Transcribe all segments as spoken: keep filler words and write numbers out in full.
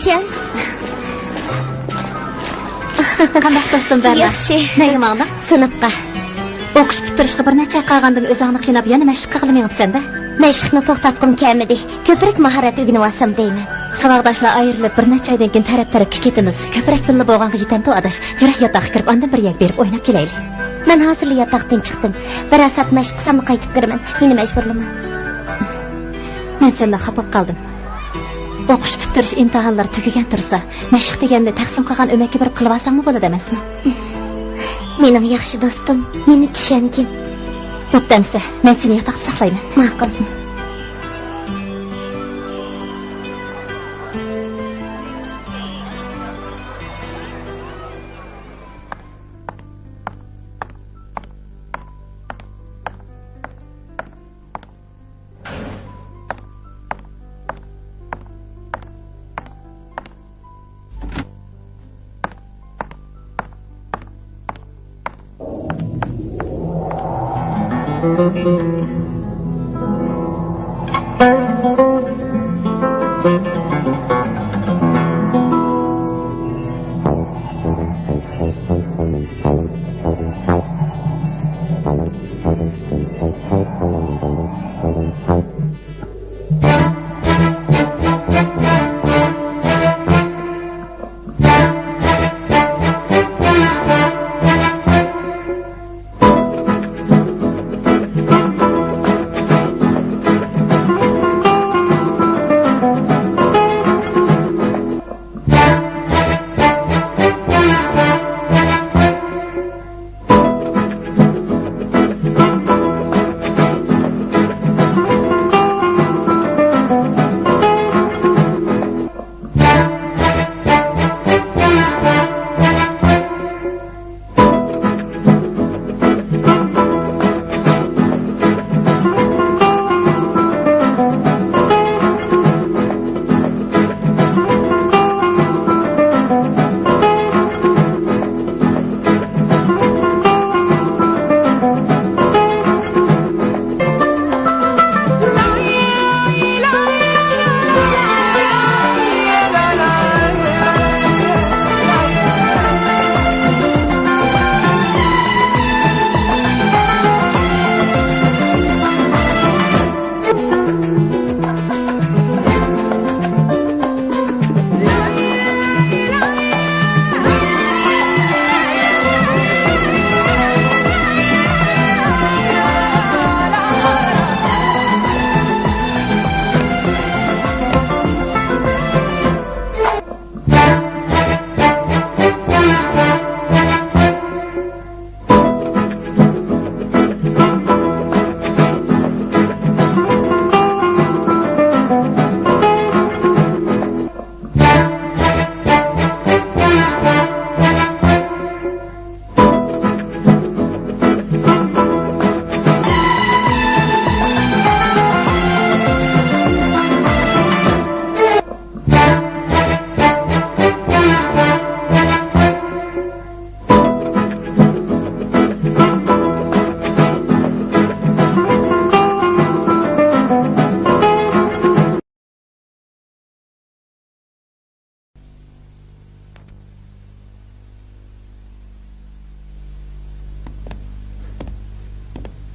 چىيەن. قانداق دوستۇم بەرنا؟ ياخشى. نەگە ماڭدىڭ؟ سىنىپقا. ئوقۇش پۈتتۈرۈشكە بىر نەچچە ئاي قالغاندىن ئۆزۈڭنى قىيناپ يەنە مەشىق قىلغىلى مېڭىپسەن-دە. مەشىقنى توختاتقۇم كەلمىدى. كۆپرەك ماھارەت ئۆگىنىۋالسام دەيمەن. ساۋاقداشلار ئايرىلىپ بىر نەچچە ئايدىن كېيىن تەرەپ-تەرەپكە كېتىمىز. كۆپرەك بىللە بولغانغا يېتەمدۇ ئاداش؟ جۈرە ياتاققا كىرىپ ئاندىن بىر يەرگە بېرىپ ئويناپ كېلەيلى. مەن ھازىرلا ياتاقتىن چىقتىم. بىرەر سائەت مەشىق قىلساملا قايتىپ كىرىمەن. مېنى مەجبۇرلىما. مەن سەندىن خاپا بولۇپ قالدىم. ئوقۇش پۈتتۈرۈش ئىمتىھانلىرى تۈگىگەن تۇرسا، مەشىق دېگەننى تەقسىم قىلغان ئۆمەككە بېرىپ قىلىۋالساڭمۇ بولىدۇ ئەمەسمۇ؟ مېنىڭ ياخشى دوستۇم، مېنى چۈشەنگىن. بوپتۇ ئەمىسە، مەن سېنى ياتاقتا ساقلايمەن. ماقۇل.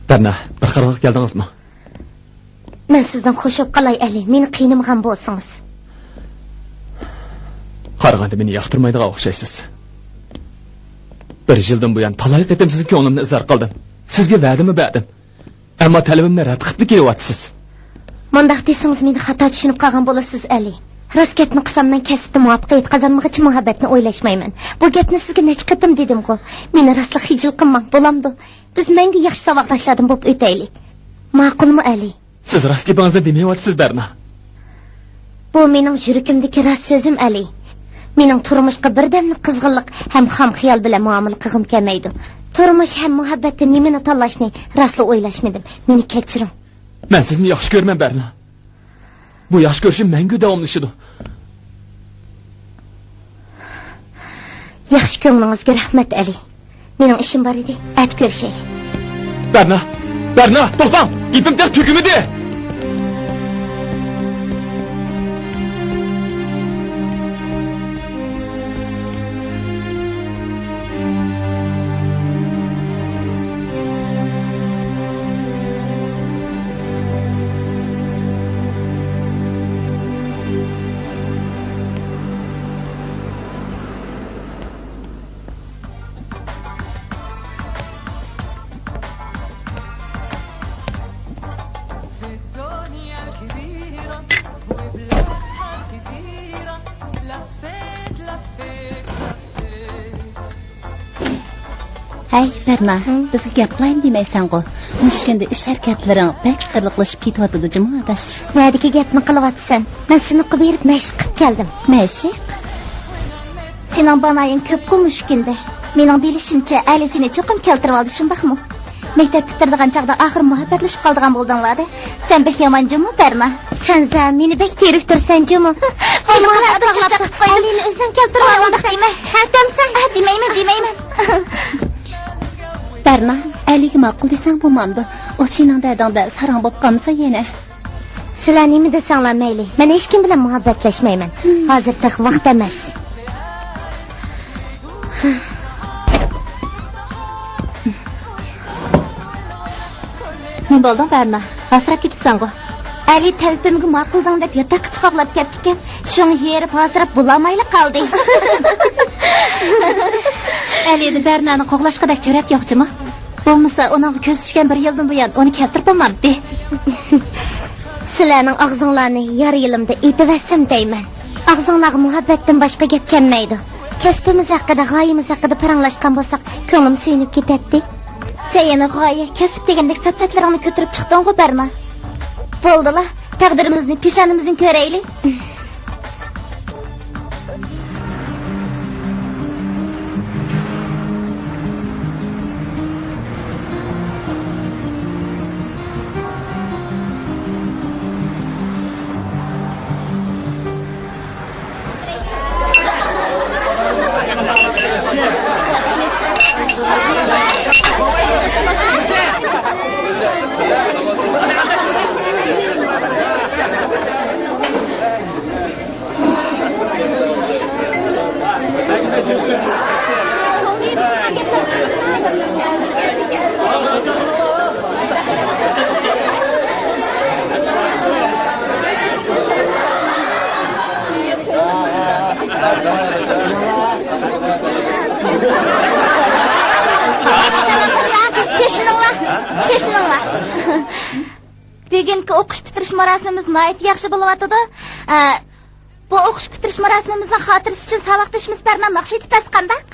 بەرنا، بىر قارىغىلى كەلدىڭىزمۇ؟ مەن سىزدىن خوش بولۇپ قالاي، ئەلى. مېنى قىينىمىغان بولسىڭىز. قارىغاندا مېنى ياقتۇرمايدىغان ئوخشايسىز. بىر يىلدىن بۇيان تالاي قېتىم سىزگە كۆڭلۈمنى ئىزھار قىلدىم. سىزگە ۋەدىمۇ بەردىم. ئەمما تەلىپىمنى رەت قىلىپلا كېلىۋاتىسىز. مۇنداق دېسىڭىز، مېنى خاتا چۈشىنىپ قالغان بولىسىز، ئەلى. راست گەپنى قىلسام، مەن كەسىپتە مۇۋەپپەقىيەت قازانمىغىچە مۇھەببەتنى ئويلاشمايمەن. بۇ گەپنى سىزگە نەچچە قېتىم دېدىمغۇ. مېنى راستلا خىجىل قىلماڭ، بولامدۇ؟ بىز مەڭگۈ ياخشى ساۋاقداشلاردىن بولۇپ ئۆتەيلى. ماقۇلمۇ، ئەلى؟ سىز راست گېپىڭىزنى دېمەيۋاتىسىز، بەرنا. بۇ مېنىڭ يۈرىكىمدىكى راست سۆزۈم، ئەلى. مېنىڭ تۇرمۇشقا بىردەملىك قىزغىنلىق ھەم خام خىيال بىلەن مۇئامىلە قىلغۇم كەلمەيدۇ. تۇرمۇش ھەم مۇھەببەتتە نېمىنى تاللاشنى راستلا ئويلاشمىدىم. مېنى كەچۈرۈڭ. مەن سىزنى ياخشى كۆرىمەن، بەرنا. بۇ ياخشى كۆرۈشۈم مەڭگۈ داۋاملىشىدۇ. ياخشى كۆڭلىڭىزگە رەھمەت، ئەلى. مېنىڭ ئىشىم بار ئىدى. ئەتە كۆرۈشەيلى. بەرنا! بەرنا! توختاڭ! گېپىم تېخى تۈگىمىدى! ھەي، بەرنا، ھە؟ بىزگە گەپ قىلايمۇ دېمەيسەنغۇ؟ مۇشۇ كۈندە ئىش ھەرىكەتلىرىڭ بەك سىرلىقلىشىپ كېتىۋاتىدۇ جۇمۇ، ئاداش. نەدىكى گەپنى قىلىۋاتىسەن؟ مەن سىنىپقا بېرىپ مەشىق قىلىپ كەلدىم. مەشىق؟ سېنىڭ بانايىڭ كۆپقۇ مۇشۇ كۈندە. مېنىڭ بىلىشىمچە، ئەلى سېنى چوقۇم كەلتۈرۈۋالدى، شۇنداقمۇ؟ مەكتەپ پۈتتۈرىدىغان چاغدا ئاخىر مۇھەببەتلىشىپ قالىدىغان بولدۇڭلار-دە. سەن بەك يامان جۇمۇ، بەرنا. سەن زە، مېنى بەك تېرىكتۈرسەن جۇمۇ. بولدى، قىلدى، چاقچاق قىلىپ قويدى. ئەلىنى ئۆزۈڭ كەلتۈرۈپ ئالغىن. ئۇنداق دېمە. ھە، دەمسەن؟ ھە، دېمەيمەن، دېمەيمەن. بەرنا، ئەلىگە ماقۇل دېسەڭ بولمامدۇ؟ ئۇ سېنىڭ دەردىڭدە ساراڭ بولۇپ قالمىسا يەنە. سىلەر نېمە دېسەڭلار مەيلى، مەن ھېچكىم بىلەن مۇھەببەتلەشمەيمەن. ھىم. ھازىر تېخى ۋاقىت ئەمەس. نېمە بولدۇڭ، بەرنا؟ ھاسىراپ كېتىپسەنغۇ؟ ئەلى تەلىپىمگە ماقۇلدىڭ دەپ ياتاققا چىقىپ ئۇخلاپ كەپتىكەن. شۇڭا ھېرىپ، ھاسىراپ بولالمايلا قالدى. ئەلىدە بەرنانى قوغلاشقۇدەك جۈرئەت يوق جۇمۇ. بولمىسا، ئۇنىڭغا كۆزى چۈشكەن بىر يىلدىن بۇيان ئۇنى كەلتۈرۈپ بولمامتى. سىلەرنىڭ ئاغزىڭلارنى يار يېلىمدا ئېتىۋەتسەم دەيمەن. ئاغزىڭلارغا مۇھەببەتتىن باشقا گەپ كەلمەيدۇ. كەسپىمىز ھەققىدە، غايىمىز ھەققىدە پاراڭلاشقان بولساق، كۆڭلۈم سۆيۈنۈپ كېتەتتى. سەن يەنە غايە، كەسىپ دېگەندەك سەت-سەتلىرىڭنى كۆتۈرۈپ چىقتىڭغۇ، بەرنا. بولدىلا، تەقدىرىمىزنى، پېشانىمىزنى كۆرەيلى. تىنچلىنىڭلار، تىنچلىنىڭلار. بۈگۈنكى ئوقۇش پۈتتۈرۈش مۇراسىمىمىز ناھايىتى ياخشى بولۇۋاتىدۇ. ئە، بۇ ئوقۇش پۈتتۈرۈش مۇراسىمىمىزنىڭ خاتىرىسى ئۈچۈن ساۋاقدىشىمىز بەرنا ناخشا ئېيتىپ بەرسە قانداق؟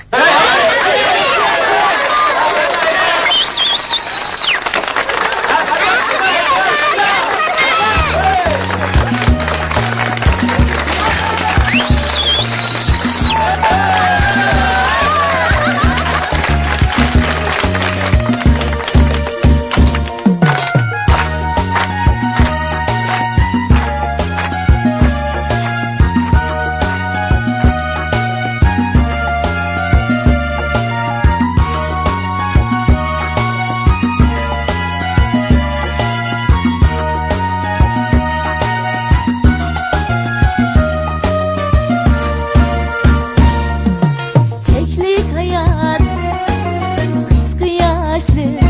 چەكلىك ھايات، قىسقا ياشلىق،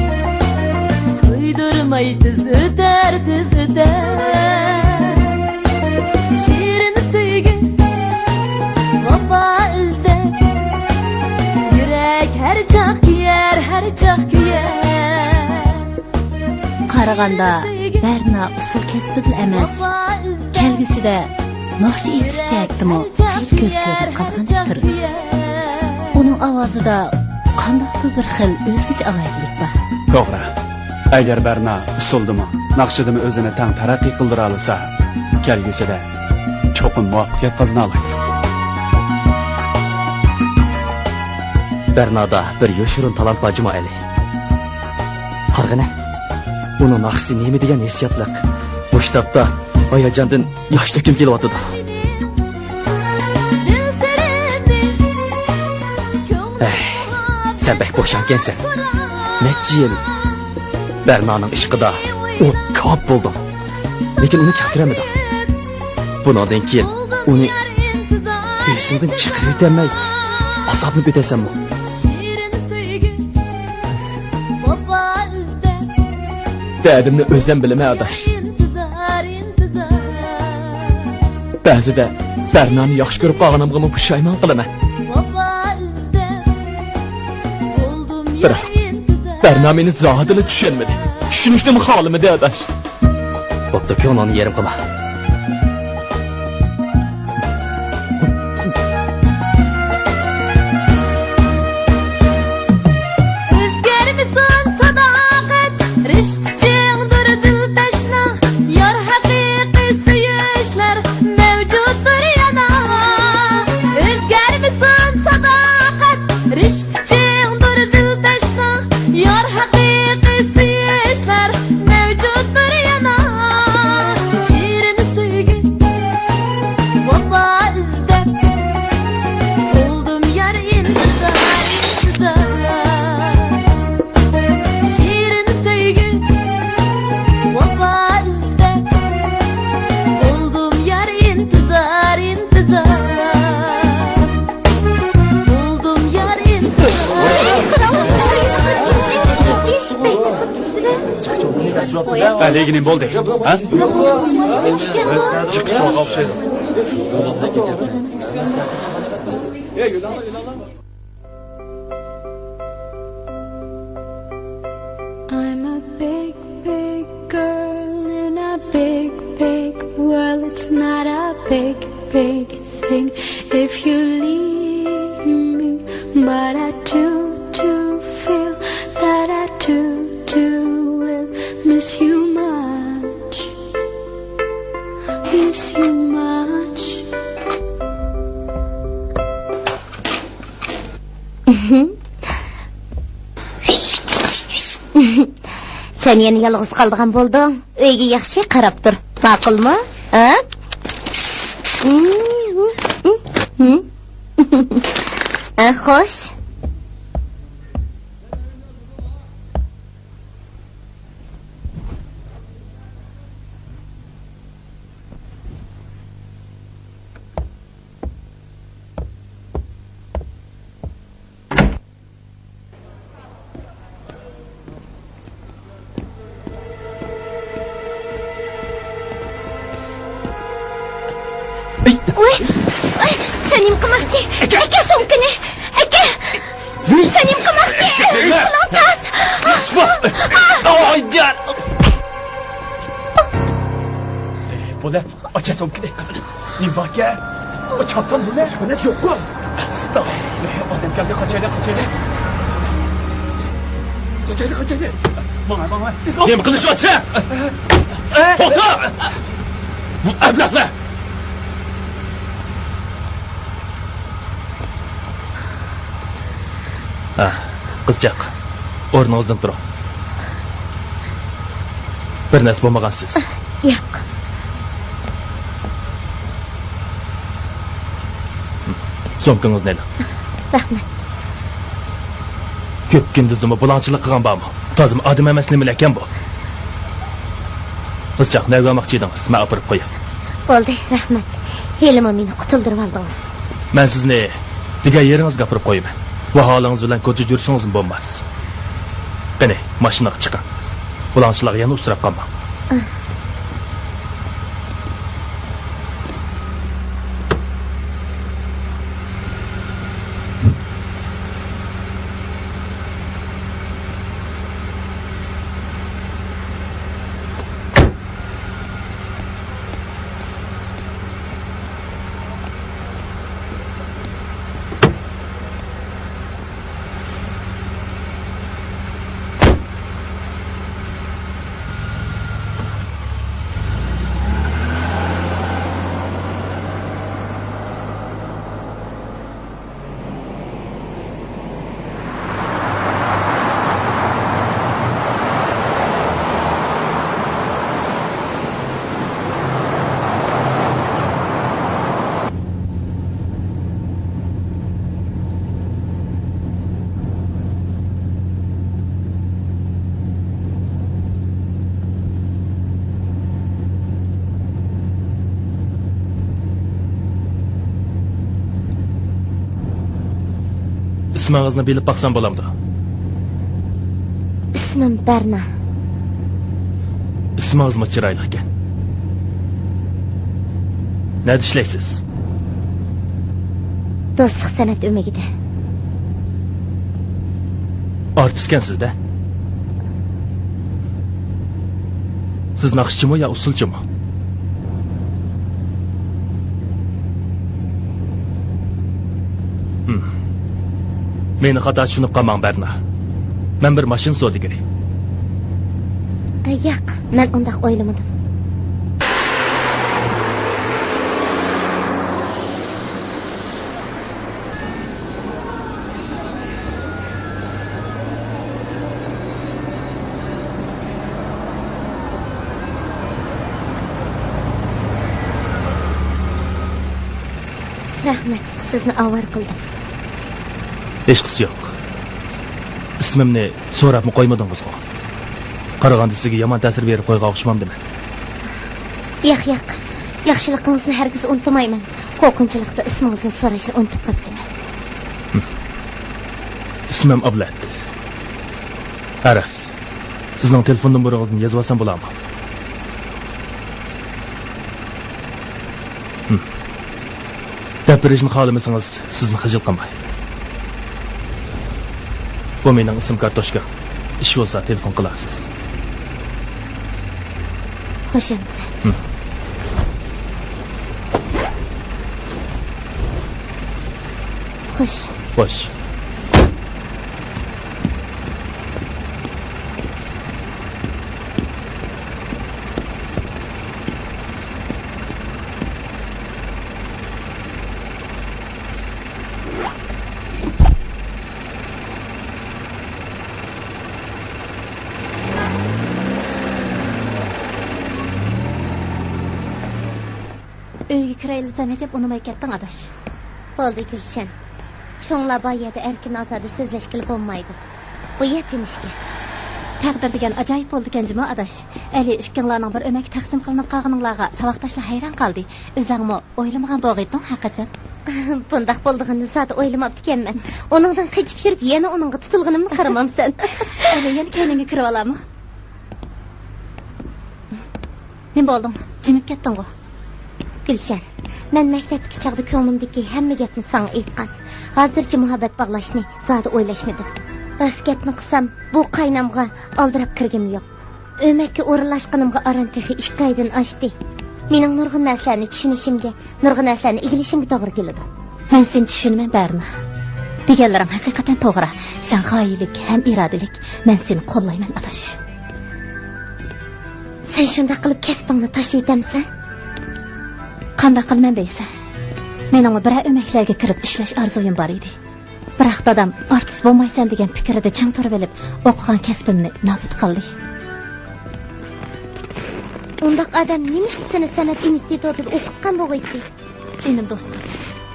تۇيدۇرماي تېز ئۆتەر، تېز ئۆتەر. شېرىن سۆيگۈ، ۋاپا ئىزدەپ، يۈرەك ھەر چاغ كۆيەر، ھەر چاغ كۆيەر. قارىغاندا، بەرنا ئۇسسۇل كەسپىدىلا ئەمەس، كەلگۈسىدە ناخشا ئېيتىش جەھەتتىمۇ خېلى كۆز كۆرۈپ قالغاندەك تۇرىدۇ. ئۇنىڭ ئاۋازىدا قانداقتۇر بىر خىل ئۆزگىچە ئالاھىدىلىك بار. توغرا. ئەگەر بەرنا ئۇسسۇلدىمۇ، ناخشىدىمۇ ئۆزىنى تەڭ تەرەققىي قىلدۇرالايدۇ، كەلگۈسىدە چوقۇم مۇۋەپپەقىيەت قازىنالايدۇ. بەرنادا بىر يوشۇرۇن تالانت بار جۇمۇ ئەلى. قارىغىنە، ئۇنىڭ ناخشىسى نېمە دېگەن ھېسسىياتلىق. مۇشۇ تاپتا ھاياجاندىن ياش تۆككۈم كېلىۋاتىدۇ. ئەي، سەن بەك بوشاڭكەنسەن. نەچچە يىل بەرنانىڭ ئىشقىدا ئوت كاۋاپ بولدۇڭ. لېكىن ئۇنى كەلتۈرەلمىدىڭ. بۇنىڭدىن كېيىن ئۇنى ئېسىڭدىن چىقىرىۋېتەلمەي ئازابلىنىپ ئۆتەسەنمۇ؟ دەردىمنى ئۆزۈم بىلىمەن، ئاداش. بەزىدە بەرنانى ياخشى كۆرۈپ قالغىنىمغىمۇ پۇشايمان قىلىمەن. بىراق، بەرنا مېنى زادىلا چۈشەنمىدى. چۈشىنىشنىمۇ خالىمىدى، ئاداش. بوپتۇ، كۆڭلۈڭنى يېرىم قىلما. ھە، دېگىنىم بولدى. ھە؟ چىقىپ سوغا ئوخشايدۇ. I'm a big, big girl in a big, big world. It's not a big, big thing if you leave me, but I do, do feel that I do, do will miss you much, miss you much. سەن يەنە يالغۇز قالىدىغان بولدۇڭ. ئۆيگە ياخشى قاراپ تۇر. ماقۇلمۇ؟ ھە؟ ھە، خوش. ۋوي، ۋوي، سەن نېمە قىلماقچى؟ ئەكە سومكىنى، ئەكە! سەن نېمە قىلماقچى؟ قولۇڭ تارت! بولە. ئاچا سومكىنى. نېمە باركەن؟ چاتسام بۇنى. سۆنەت يوققۇ. ئادەم كەلدى، قاچايلى، قاچايلى. قاچايلى، قاچايلى. ماڭا، ماڭا. نېمە قىلىشىۋاتىسەن؟ توختا! بۇ ئەبلەخلەر! ھە، قىزچاق، ئورنىڭىزدىن تۇرۇڭ. بىر نەرسە بولمىغانسىز. ياق. سومكىڭىزنى ئېلىڭ. رەھمەت. كۆپ كۈندۈزدىمۇ بۇلاڭچىلىق قىلغان بارمۇ؟ تازىمۇ ئادەم ئەمەس نېمىلەركەن بۇ؟ قىزچاق، نەگە بارماقچى ئىدىڭىز؟ مەن ئاپىرىپ قوياي. بولدى، رەھمەت. ھېلىمۇ مېنى قۇتۇلدۇرۇۋالدىڭىز. مەن سىزنى دېگەن يېرىڭىزگە ئاپىرىپ قويىمەن. بۇ ھالىڭىز بىلەن كوچىدا يۈرسىڭىزمۇ بولماس. قېنى، ماشىنىغا چىقىڭ. بۇلاڭچىلارغا يەنە ئۇچراپ قالماڭ. ئىسمىڭىزنى بىلىپ باقسام بولامدۇ؟ ئىسمىم بەرنا. ئىسمىڭىزمۇ چىرايلىقكەن. نەدە ئىشلەيسىز؟ دوستلۇق سەنئەت ئۆمىكىدە. ئارتىسكەنسىز-دە. سىز ناخشىچىمۇ يا ئۇسسۇلچىمۇ؟ ھىم. مېنى خاتا چۈشىنىپ قالماڭ، بەرنا. مەن بىر ماشىنا سودىگىرى. ياق، مەن ئۇنداق ئويلىمىدىم. رەھمەت، سىزنى ئاۋارە قىلدىم. ھېچقىسى يوق. ئىسمىمنى سوراپمۇ قويمىدىڭىزغۇ؟ قارىغاندا سىزگە يامان تەسىر بېرىپ قويغان ئوخشىمامدىمەن؟ ياق، ياق. ياخشىلىقىڭىزنى ھەرگىز ئۇنتۇمايمەن. قورقۇنچلۇقتا ئىسمىڭىزنى سوراشنى ئۇنتۇپ قاپتىمەن. ھىم. ئىسمىم ئابلەت. ھە، راست. سىزنىڭ تېلېفون نومۇرىڭىزنى يېزىۋالسام بولامۇ؟ ھىم. دەپ بېرىشنى خالىمىسىڭىز، سىزنى خىجىل قىلماي. بۇ مېنىڭ ئىسىم كارتوچكام. ئىش بولسا تېلېفون قىلارسىز. خوش ئەمىسە. ھىم. خوش. خوش. ئۆيگە كىرەيلىسەم ھەجەپ ئۇنىماي كەتتىڭ، ئاداش. بولدى، گۈلشەن. چوڭلار بار يەردە ئەركىن-ئازادە سۆزلەشكىلى بولمايدۇ. بۇ يەر تىنچكەن. تەقدىر دېگەن ئاجايىپ بولىدىكەن جۇمۇ، ئاداش. ئەلى، ئىككىڭلارنىڭ بىر ئۆمەككە تەقسىم قىلىنىپ قالغىنىڭلارغا ساۋاقداشلار ھەيران قالدى. ئۆزەڭمۇ ئويلىمىغان بولغىيتتىڭ ھەقىچان. بۇنداق بولىدىغىنىنى زادى ئويلىماپتىكەنمەن. ئۇنىڭدىن قېچىپ يۈرۈپ، يەنە ئۇنىڭغا تۇتۇلغىنىمنى قارىمامسەن. ئەلى، يەنە كەينىڭگە كىرىۋالامۇ؟ نېمە بولدۇڭ؟ جىمىپ كەتتىڭغۇ؟ گۈلشەن، مەن مەكتەپتىكى چاغدا كۆڭلۈمدىكى ھەممە گەپنى ساڭا ئېيتقان. ھازىرچە مۇھەببەت باغلاشنى زادى ئويلاشمىدىم. راست گەپنى قىلسام، بۇ قاينامغا ئالدىراپ كىرگۈم يوق. ئۆمەككە ئورۇنلاشقىنىمغا ئاران تېخى ئىككى ئايدىن ئاشتى. مېنىڭ نۇرغۇن نەرسىلەرنى چۈشىنىشىمگە، نۇرغۇن نەرسىلەرنى ئىگىلىشىمگە توغرا كېلىدۇ. مەن سېنى چۈشىنىمەن، بەرنا. دېگەنلىرىڭ ھەقىقەتەن توغرا. سەن غايىلىك ھەم ئىرادىلىك. مەن سېنى قوللايمەن، ئاداش. سەن شۇنداق قىلىپ كەسپىڭنى تاشلىۋېتەمسەن؟ قانداق قىلىمەن دەيسەن؟ مېنىڭمۇ بىرەر ئۆمەكلەرگە كىرىپ ئىشلەش ئارزۇيۇم بار ئىدى. بىراق دادام ئارتىس بولمايسەن دېگەن پىكرىدە چىڭ تۇرۇۋېلىپ، ئوقۇغان كەسپىمنى نابۇت قىلدى. ئۇنداق ئادەم نېمىشقا سېنى سەنئەت ئىنستىتۇتىدا ئوقۇتقان بولغىيتتى؟ جېنىم دوستۇم،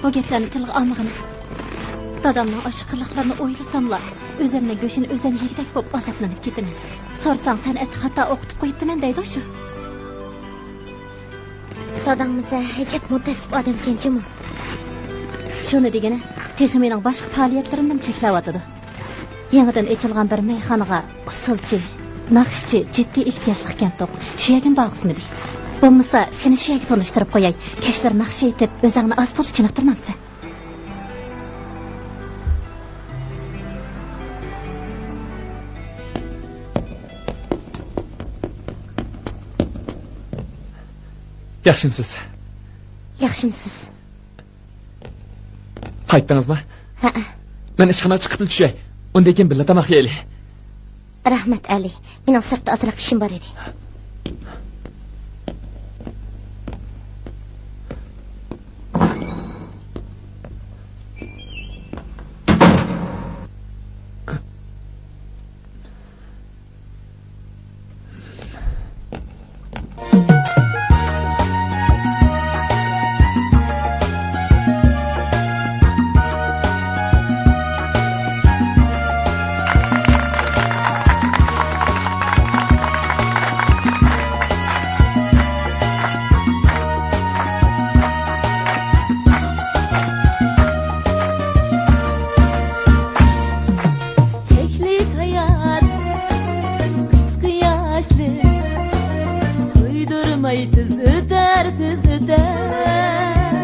بۇ گەپلەرنى تىلغا ئالمىغىنە. دادامنىڭ ئاشۇ قىلىقلىرىنى ئويلىساملا، ئۆزۈمنىڭ گۆشىنى ئۆزۈم يېگۈدەك بولۇپ ئازابلىنىپ كېتىمەن. سورىساڭ، سەنئەتتە خاتا ئوقۇتۇپ قويۇپتىمەن دەيدۇ شۇ. داداڭمۇ سەن ئەجەب مۇتەئەسسىپ ئادەمكەن جۇمۇ. شۇنى دېگىنە، تېخى مېنىڭ باشقا پائالىيەتلىرىمنىمۇ چەكلەۋاتىدۇ. يېڭىدىن ئېچىلغان بىر مەيخانىغا ئۇسسۇلچى، ناخشىچى جىددىي ئېھتىياجلىق ئىكەنتۇق. شۇ يەرگىمۇ بارغۇزمىدى. بولمىسا، سېنى شۇ يەرگە تونۇشتۇرۇپ قوياي. كەچلىرى ناخشا ئېيتىپ، ئۆزۈڭنى ئاز-تولا چېنىقتۇرمامسەن؟ ياخشىمسىز؟ ياخشىمسىز؟ قايتتىڭىزمۇ؟ ھەئە. مەن ئىشخانىغا چىقىپلا چۈشەي. ئۇندىن كېيىن بىللە تاماق يەيلى. رەھمەت، ئەلى. مېنىڭ سىرتتا ئازراق ئىشىم بار ئىدى. چەكلىك ھايات، قىسقا ياشلىق، قويدۇرماي تېز ئۆتەر، تېز ئۆتەر.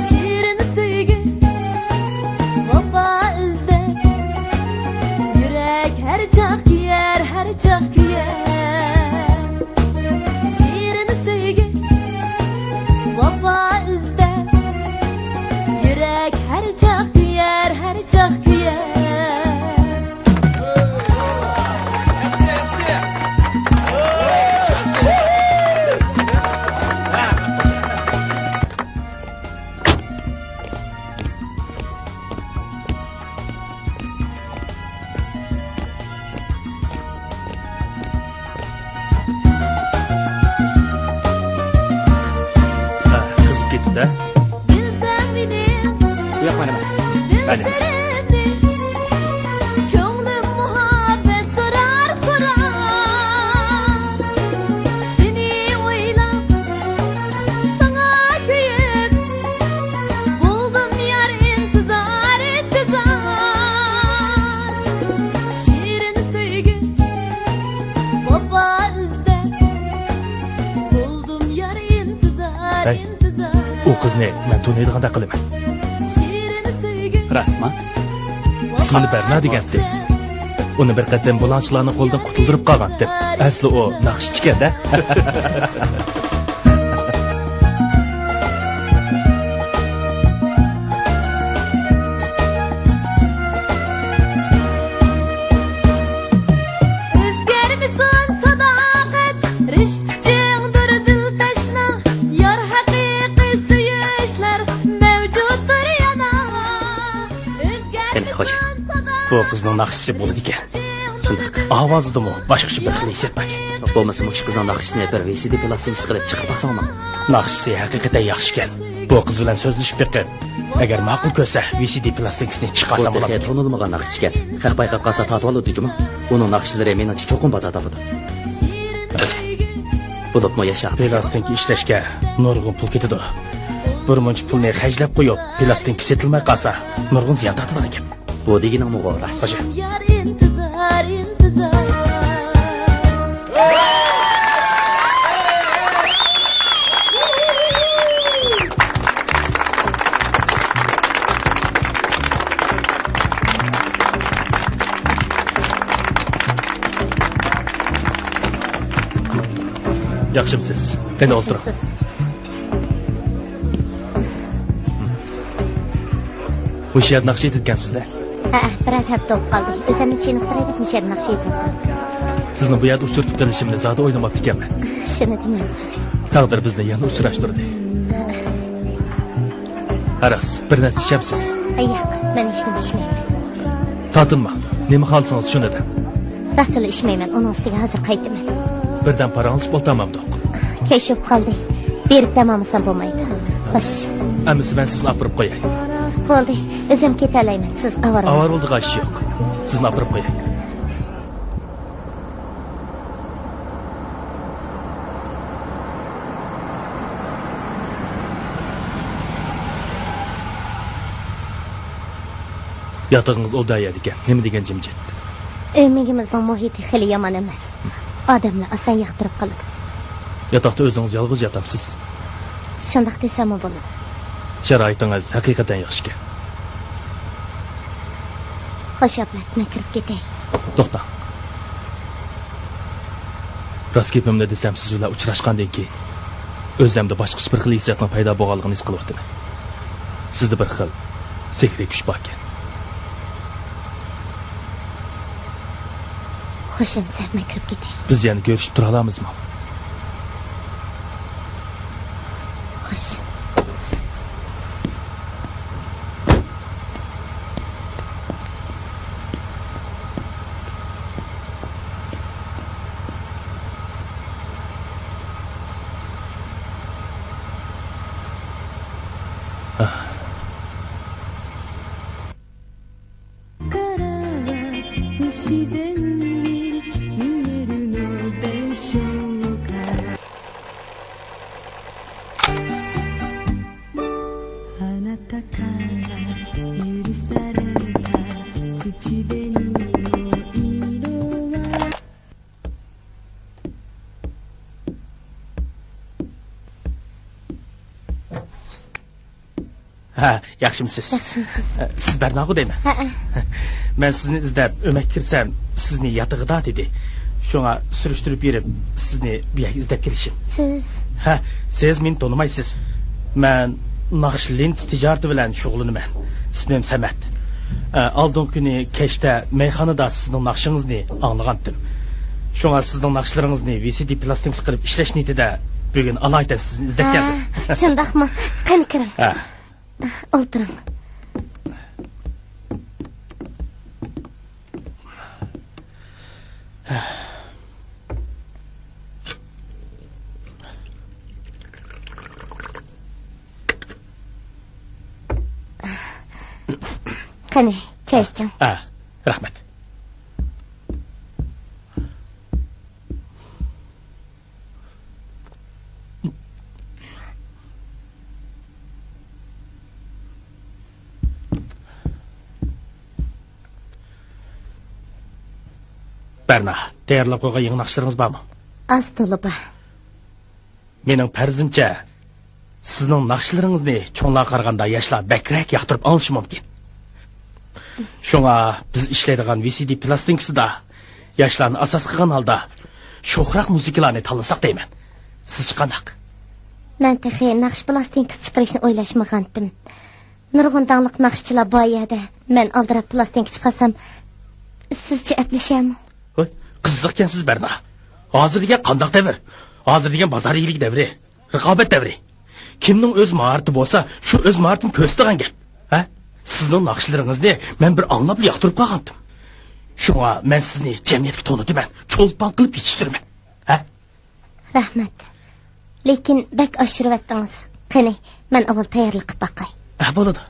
شېرىن سۆيگۈ، ۋاپا ئىزدەپ، يۈرەك ھەر چاغ كۆيەر، ھەر چاغ كۆيەر. شېرىن سۆيگۈ، ۋاپا ئىزدەپ، يۈرەك ھەر چاغ كۆيەر، ھەر چاغ كۆيەر. ھە، قىزىپ كېتىپتۇ. بۇ ياق مانا. مانا. كۆڭلۈم مۇھەببەت سورار، سورار. سېنى ئويلاپ، ساڭا كۆيۈپ، بولدۇم يار ئىنتىزار، ئىنتىزار. شېرىن سۆيگۈ، سىزنى مەن تونۇيدىغاندەك قىلىمەن. راستما؟ ئىسمىنى بەرنا دېگەنتى. ئۇنى بىر قېتىم بۇلاڭچىلارنىڭ قولىدىن قۇتۇلدۇرۇپ قالغانتىم. ئەسلى ئۇ ناخشىچىكەن-دە. ئۆزگەرمىسۇن ساداقەت، رىشتە چىڭدۇر دىلداشنىڭ، يار ھەقىقىي سۆيۈشلەر مەۋجۇتتۇر يەنە. قېنى، خوجا، بۇ قىزنىڭ ناخشىسى بولىدىكەن. شۇنداق. ئاۋازىدىمۇ باشقىچە بىر خىل ھېسسىيات باركەن. بولمىسا مۇشۇ قىزنىڭ ناخشىسىنى بىر ۋى سى دى پلاستىنكىسى قىلىپ چىقىرىپ باقساڭ بولمامدۇ؟ ناخشىسى ھەقىقەتەن ياخشىكەن. بۇ قىز بىلەن سۆزلىشىپ بېقىپ، ئەگەر ماقۇل كۆرسە، ۋى سى دى پلاستىنكىسىنى چىقارسام بولامدىكەن. تونۇلمىغان ناخشىچىكەن. خەق بايقاپ قالسا تارتىۋالىدۇ جۇمۇ. ئۇنىڭ ناخشىلىرى مېنىڭچە چوقۇم بازار تاپىدۇ. بولۇپمۇ ياشاق. پلاستىنكا ئىشلەشكە نۇرغۇن پۇل كېتىدۇ. بىر مۇنچە پۇلنى خەجلەپ قويۇپ، پلاستىنكا سېتىلماي قالسا، نۇرغۇن زىيان تارتىدىغان گەپ. بۇ دېگىنىڭمۇ راست. خوجا. يار ئىنتىزار، ئىنتىزار. ياخشىمسىز؟ قېنى، ئولتۇرۇڭ. ياخشىمسىز؟ ھوشيار ناخشا ئېيتىدىكەنسىز-دە. ھەئە، بىرەر ھەپتە بولۇپ قالدى. ئۆزۈمنى چېنىقتۇراي دەپ مۇشۇ يەردە ناخشا ئېيتىۋاتىمەن. سىزنى بۇ يەردە ئۇچرىتىپ قېلىشىمنى زادى ئويلىماپتىكەنمەن. شۇنى دېمەمسىز. تەقدىر بىزنى يەنە ئۇچراشتۇردى. ھەئە. ھە راست، بىر نەرسە ئىچەمسىز؟ ئەي ياق، مەن ھېچنېمە ئىچمەيمەن. تارتىنماڭ، نېمە خالىسىڭىز شۇنى دەڭ. راستلا ئىچمەيمەن، ئۇنىڭ ئۈستىگە ھازىر قايتىمەن. بىردەم پاراڭلىشىپ ئولتۇرمامدۇق؟ كەچ بولۇپ قالدى. بېرىپ دەم ئالمىسام بولمايدۇ. خوش. ئەمىسە مەن سىزنى ئاپىرىپ قوياي. بولدى، ئۆزۈم كېتەلەيمەن، سىز ئاۋارە بولۇڭ. ئاۋارە بولىدىغان ئىش يوق. سىزنى ئاپىرىپ قوياي. ياتىقىڭىز ئوبدان يەردىكەن. نېمە دېگەن جىمجىت. ئۆمىكىمىزنىڭ مۇھىتى خېلى يامان ئەمەس. ئادەملەر ئاسان ياقتۇرۇپ قالىدۇ. ياتاقتا ئۆزىڭىز يالغۇز ياتامسىز؟ شۇنداق دېسەممۇ بولىدۇ. شارائىتىڭىز ھەقىقەتەن ياخشىكەن. خوش ئابلەت، مەن كىرىپ كېتەي. توختاڭ. راست گېپىمنى دېسەم، سىز بىلەن ئۇچراشقاندىن كېيىن ئۆزۈمدە باشقىچە بىر خىل ھېسسىياتنىڭ پەيدا بولغانلىقىنى ھېس قىلىۋاتىمەن. سىزدە بىر خىل سېھرىي كۈچ باركەن. خوش ئەمىسە، مەن كىرىپ كېتەي. بىز يەنە كۆرۈشۈپ تۇرالامىزمۇ؟ خوش. ھە، ياخشىمسىز؟ ياخشىمسىز؟ ئە، سىز بەرناغۇ دەيمەن. ھەئە. مەن سىزنى ئىزدەپ ئۆمەككە كىرسەم، سىزنى ياتىقىدا دېدى. شۇڭا سۈرۈشتۈرۈپ بېرىپ، سىزنى بۇ يەرگە ئىزدەپ كېلىشىم. سىز؟ ھە، سىز مېنى تونۇمايسىز. مەن ناخشا لېنتىسى تىجارىتى بىلەن شۇغۇللىنىمەن. ئىسمىم سەمەت. ئە، ئالدىنقى كۈنى كەچتە مەيخانىدا سىزنىڭ ناخشىڭىزنى ئاڭلىغانتىم. شۇڭا سىزنىڭ ناخشىلىرىڭىزنى ۋى سى دى پلاستىنكىسى قىلىپ ئىشلەش نىيىتىدە بۈگۈن ئالايىتەن سىزنى ئىزدەپ كەلدىم. ھە، شۇنداقمۇ؟ قېنى كىرىڭ. ھە. ئولتۇرۇڭ. قېنى، چاي ئىچىڭ. ھە، رەھمەت. بەرنا، تەييارلاپ قويغان يېڭى ناخشىلىرىڭىز بارمۇ؟ ئاز تولا بار. مېنىڭ پەرىزىمچە، سىزنىڭ ناخشىلىرىڭىزنى چوڭلارغا قارىغاندا ياشلار بەكرەك ياقتۇرۇپ ئاڭلىشى مۇمكىن. شۇڭا بىز ئىشلەيدىغان ۋى سى دى پىلاستىنكىسىدا ياشلارنى ئاساس قىلغان ھالدا شوخراق مۇزىكىلارنى تاللىساق دەيمەن. سىزچە قانداق؟ مەن تېخى ناخشا پىلاستىنكىسى چىقىرىشنى ئويلاشمىغانتىم. نۇرغۇن داڭلىق ناخشىچىلار بار يەردە مەن ئالدىراپ پىلاستىنكا چىقارسام، سىزچە ئەپلىشەرمۇ؟ ھوي، قىزىقكەنسىز، بەرنا. ھازىر دېگەن قانداق دەۋر؟ ھازىر دېگەن بازار ئىگىلىكى دەۋرى، رىقابەت دەۋرى. كىمنىڭ ئۆز ماھارىتى بولسا، شۇ ئۆز ماھارىتىنى كۆرسىتىدىغان گەپ. ھە؟ سىزنىڭ ناخشىلىرىڭىزنى مەن بىر ئاڭلاپلا ياقتۇرۇپ قالغانتىم. شۇڭا مەن سىزنى جەمئىيەتكە تونۇتىمەن، چولپان قىلىپ يېتىشتۈرىمەن. ھە؟ رەھمەت. لېكىن بەك ئاشۇرۇۋەتتىڭىز. قېنى، مەن ئاۋۋال تەييارلىق قىلىپ باقاي. ھە، بولىدۇ.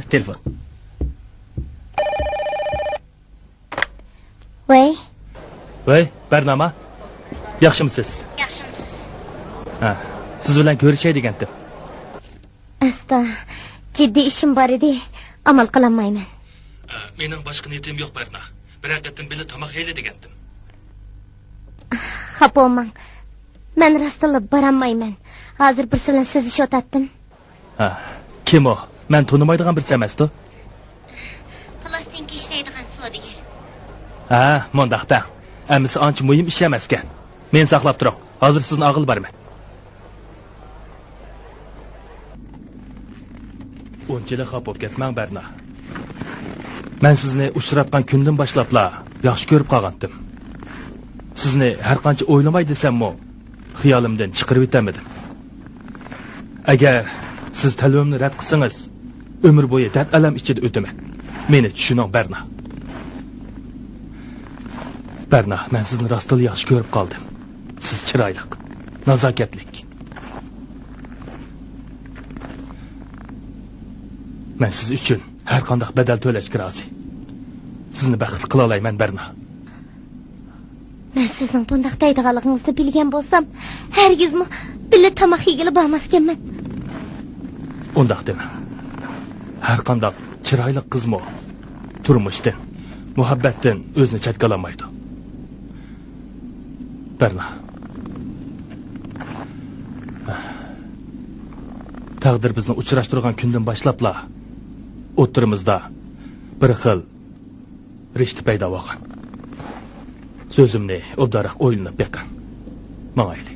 تېلېفون. ۋەي. ۋەي، بەرناما. ياخشىمۇسىز؟ ياخشىمۇسىز؟ ھە، سىز بىلەن كۆرۈشەي دېگەنتىم. ئاستا، جىددىي ئىشىم بار ئىدى، ئامال قىلالمايمەن. ئە، مېنىڭ باشقا نىيىتىم يوق، بەرنا. بىرەر قېتىم بىللە تاماق يەيلى دېگەنتىم. خاپا بولماڭ. مەن راستتىنلا بارالمايمەن. ھازىر بىرسى بىلەن سۆزلىشىۋاتاتتىم. ھە، كىم ئۇ؟ مەن تونۇمايدىغان بىرسى ئەمەستۇ؟ پىلاستىنكا ئىشلەيدىغان سودىگەر. ھە، مۇنداق دەڭ. ئەمىسە ئانچە مۇھىم ئىش ئەمەسكەن. مېنى ساقلاپ تۇرۇڭ. ھازىر سىزنى ئالغىلى بارىمەن. ئۇنچىلىك خاپا بولۇپ كەتمەڭ، بەرنا. مەن سىزنى ئۇچراتقان كۈندىن باشلاپلا ياخشى كۆرۈپ قالغانتىم. سىزنى ھەر قانچە ئويلىماي دېسەممۇ، خىيالىمدىن چىقىرىۋېتەلمىدىم. ئەگەر سىز تەلىپىمنى رەت قىلسىڭىز، ئۆمۈر بويى دەرد-ئەلەم ئىچىدە ئۆتىمەن. مېنى چۈشىنىڭ، بەرنا. بەرنا، مەن سىزنى راستتىنلا ياخشى كۆرۈپ قالدىم. سىز چىرايلىق، نازاكەتلىك. مەن سىز ئۈچۈن ھەر قانداق بەدەل تۆلەشكە رازى. سىزنى بەختلىك قىلالايمەن، بەرنا. مەن سىزنىڭ بۇنداق دەيدىغانلىقىڭىزنى بىلگەن بولسام، ھەرگىزمۇ بىللە تاماق يېگىلى بارماسكەنمەن. ئۇنداق دېمەڭ. ھەر قانداق چىرايلىق قىزمۇ تۇرمۇشتىن، مۇھەببەتتىن ئۆزىنى چەتكە ئالالمايدۇ. بەرنا. تەقدىر بىزنى ئۇچراشتۇرغان كۈندىن باشلاپلا ئوتتۇرىمىزدا بىر خىل رىشتە پەيدا بولغان. سۆزۈمنى ئوبدانراق ئويلىنىپ بېقىڭ. ماڭايلى.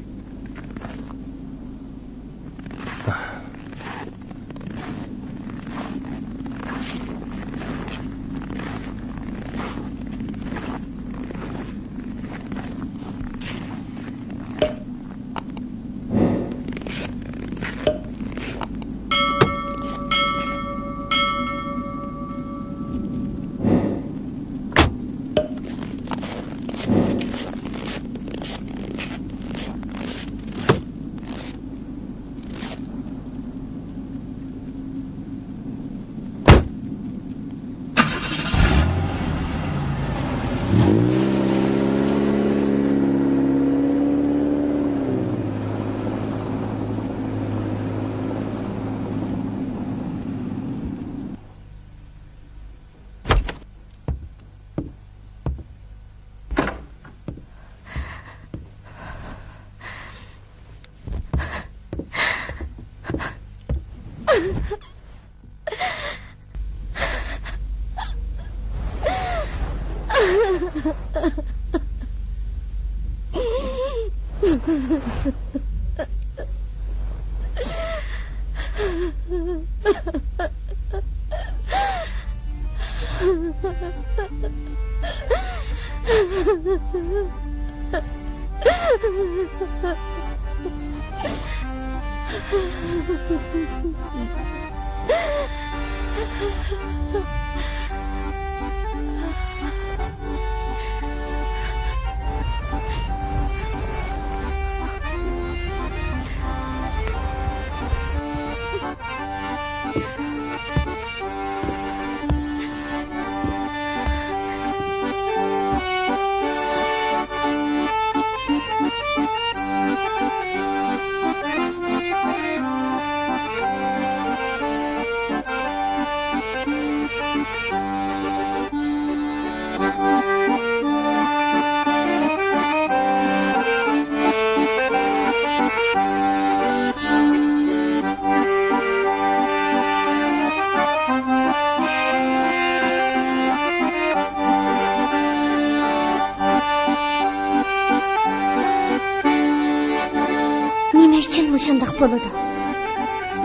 بولىدۇ.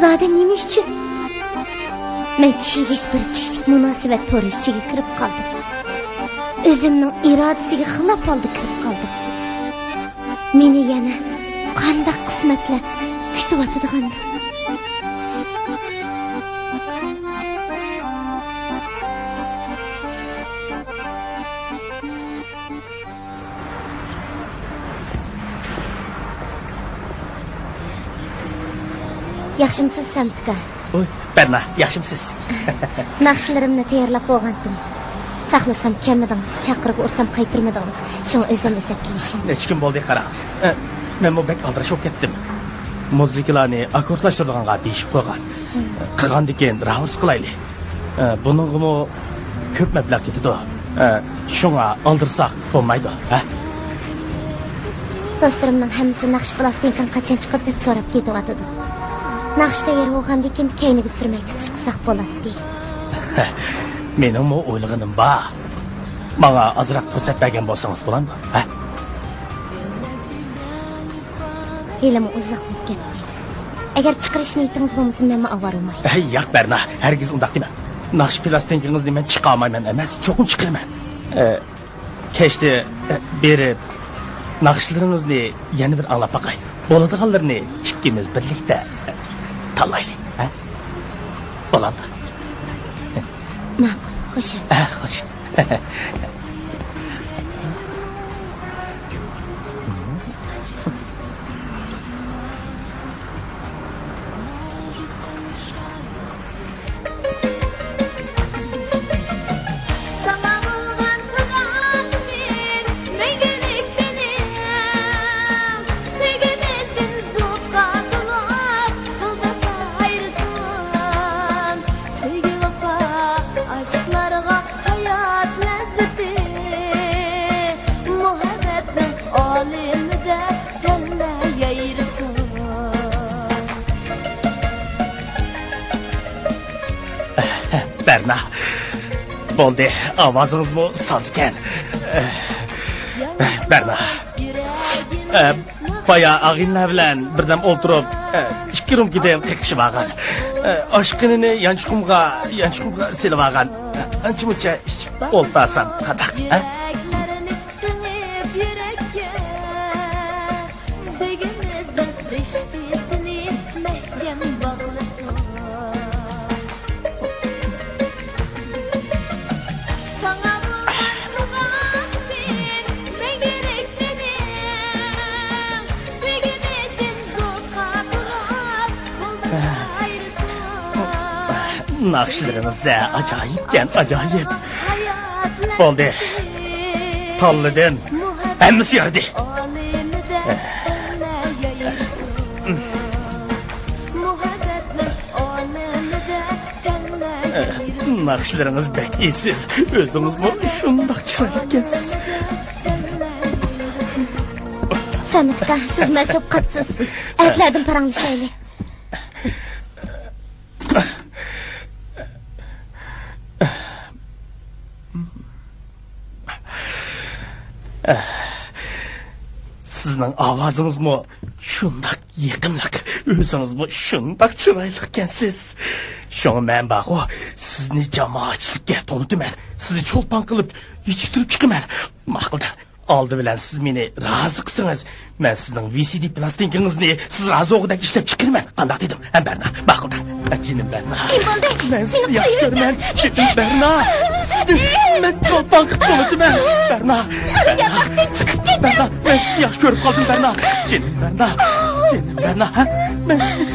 زادى نېمە ئۈچۈن؟ مەن چىگىش بىر كىشىلىك مۇناسىۋەت تورى ئىچىگە كىرىپ قالدىم. ئۆزۈمنىڭ ئىرادىسىگە خىلاپ ھالدا كىرىپ قالدىم. مېنى يەنە قانداق قىسمەتلەر كۈتۈۋاتىدىغاندۇ؟ ياخشىمسىز، سامىت ئاكا؟ ۋوي، بەرنا، ياخشىمسىز؟ ناخشىلىرىمنى تەييارلاپ بولغانتىم. ساقلىسام كەلمىدىڭىز، چاقىرغۇ ئۇرسام قايتۇرمىدىڭىز. شۇڭا ئۆزۈم ئىزدەپ كېلىشىم. نەچچە كۈن بولدى، قاراڭ. ئە، مەنمۇ بەك ئالدىراش بولۇپ كەتتىم. مۇزىكىلارنى ئاككوردلاشتۇرىدىغانغا دېيىشىپ قويغان. قىلغاندىكىن راۋۇرس قىلايلى. ئە، بۇنىڭغىمۇ كۆپ مەبلەغ كېتىدۇ. ئە، شۇڭا ئالدىرىساق بولمايدۇ، ھە؟ دوستلىرىمنىڭ ھەممىسى ناخشا پىلاستىنكاڭ قاچان چىقىدۇ دەپ سوراپ كېتىۋاتىدۇ. ناخشا تەييار بولغاندىن كېيىن كەينىگە سۈرمەي چىقىش قىلساق بولاتتى. مېنىڭمۇ ئويلىغىنىم بار. ماڭا ئازراق پۇرسەت بەرگەن بولسىڭىز بولامدۇ، ھە؟ ھېلىمۇ ئۇزاق بولۇپ كەتتى. ئەگەر چىقىرىش نىيىتىڭىز بولمىسا، مەنمۇ ئاۋارە بولماي. ھەي، ياق، بەرنا، ھەرگىز ئۇنداق دېمە. ناخشا پىلاستىنكىڭىزنى مەن چىقارمايمەن ئەمەس، چوقۇم چىقىرىمەن. ئە، كەچتە، ئە، بېرىپ، ناخشىلىرىڭىزنى يەنە بىر ئاڭلاپ باقاي. بولىدىغانلىرىنى ئىككىمىز بىرلىكتە، ئە، تاللايلى، ھە؟ بولامدۇ؟ ماقۇل، خوش. ئە، خوش. ساڭا بولغان سالاھىيىتىم مەڭگۈلۈك مېنىڭ، سۆيگۈمىزدىن زوققا تولۇپ، يولداش ئايرىسۇن. سۆيگۈ ۋاپا ئاشىقلارغا ھايات لەززىتى، مۇھەببەتنىڭ ئالىمىدە سەنلەر يايرىسۇن. بەرنا، بولدى، ئاۋازىڭىزمۇ سازكەن. بەرنا، بايا ئاغىنىلەر بىلەن بىردەم ئولتۇرۇپ، ئىككى رومكىدىن قېقىشىۋالغان. ئاشقىنىنى يانچۇقۇمغا، يانچۇقۇمغا سېلىۋالغان. ئانچە-مۇنچە ئىچىپ ئولتۇرسام قانداق، ھە؟ يۈرەكلەرنى سىڭىپ يۈرەككە، سۆيگۈمىزنىڭ رىشتىسىنى مەھكەم باغلىسۇن. ساڭا بولغان سالاھىيىتىم مەڭگۈلۈك مېنىڭ، سۆيگۈمىزدىن زوققا تولۇپ، يولداش ئايرىسۇن. ناخشىلىرىڭىز ئاجايىپكەن، ئاجايىپ. بولدى. تاللىدىم. ھەممىسى يارىدى. ناخشىلىرىڭىز بەك ئېسىل. ئۆزىڭىزمۇ شۇنداق چىرايلىقكەنسىز. سامىت ئاكا، سىز مەست بولۇپ قاپسىز. ئەتىلەردىن پاراڭلىشايلى. سىزنىڭ ئاۋازىڭىزمۇ شۇنداق يېقىملىق، ئۆزىڭىزمۇ شۇنداق چىرايلىقكەنسىز. شۇڭا مەن بارغۇ، سىزنى جامائەتچىلىككە تونۇتىمەن، سىزنى چولپان قىلىپ يېتىشتۈرۈپ چىقىمەن. ماقۇل دەڭ. ئالدى بىلەن سىز مېنى رازى قىلسىڭىز، مەن سىزنىڭ ۋى سى دى پىلاستىنكىڭىزنى سىز رازى بولغۇدەك ئىشلەپ چىقىرىمەن. قانداق دېدىم؟ ھە، بەرنا، ماقۇل دەڭ. جېنىم بەرنا. نېمە بولدى؟ مەن سىزنى ياخشى كۆرىمەن. جېنىم بەرنا. سىزنى مەن چولپان قىلىپ تونۇتىمەن. بەرنا. ياتاقتىن چىقىپ كېتىڭ. بەرنا، مەن سىزنى ياخشى كۆرۈپ قالدىم، بەرنا. جېنىم بەرنا. جېنىم بەرنا، ھە؟ مەن سىزنى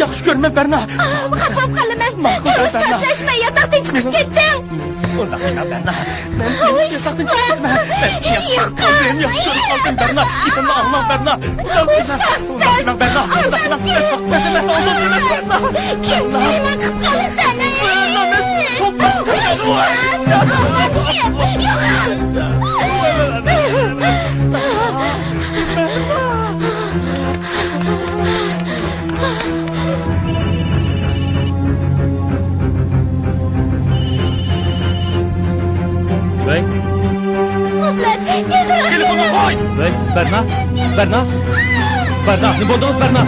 ياخشى كۆرىمەن، بەرنا. خاپا قالىمەن. ماقۇل دەڭ، بەرنا. سۆزلەشمەي، ياتاقتىن چىقىپ كېتىڭ. ئۇنداق دېمەڭ، بەرنا. مەن سېنى ياتاقتىن چىقىرىمەن. مەن سېنى ياخشى كۆرۈپ قالدىم، ياخشى كۆرۈپ قالدىم، بەرنا. گېپىمنى ئاڭلاڭ، بەرنا. ئۇنداق دېمەڭ، ئۇنداق دېمەڭ، بەرنا. ئۇنداق دېمەڭ. بەرنا، بەرنا، ئۇنداق دېمەڭ، بەرنا. كىم نېمە قىلىپ قالدى سېنى؟ بەرنا، مەن سېنى چولپان قىلىمەن. يوقال. ۋەي. تېلېفوننى قوي! ۋەي، بەرنا! بەرنا! بەرنا، نېمە بولدىڭىز، بەرنا؟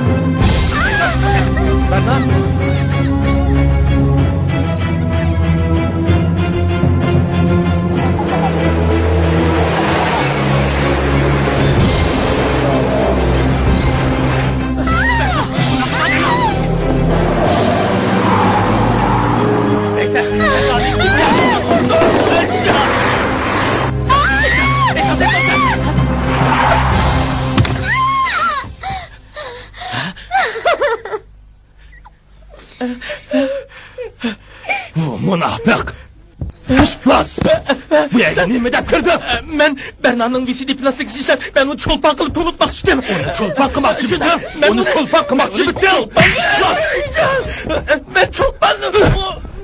بۇ مۇناپىق! ئىپلاس! بۇ يەرگە نېمە دەپ كىردىڭ؟ مەن بەرنانىڭ ۋى سى دى پلاستىنكىسىنى ئىشلەپ، مەن ئۇنى چولپان قىلىپ توڭلىتماقچى ئىدىم. ئۇنى چولپان قىلماقچى ئىدىڭ؟ ئۇنى چولپان قىلماقچى ئىدىڭ؟ مەن چولپان،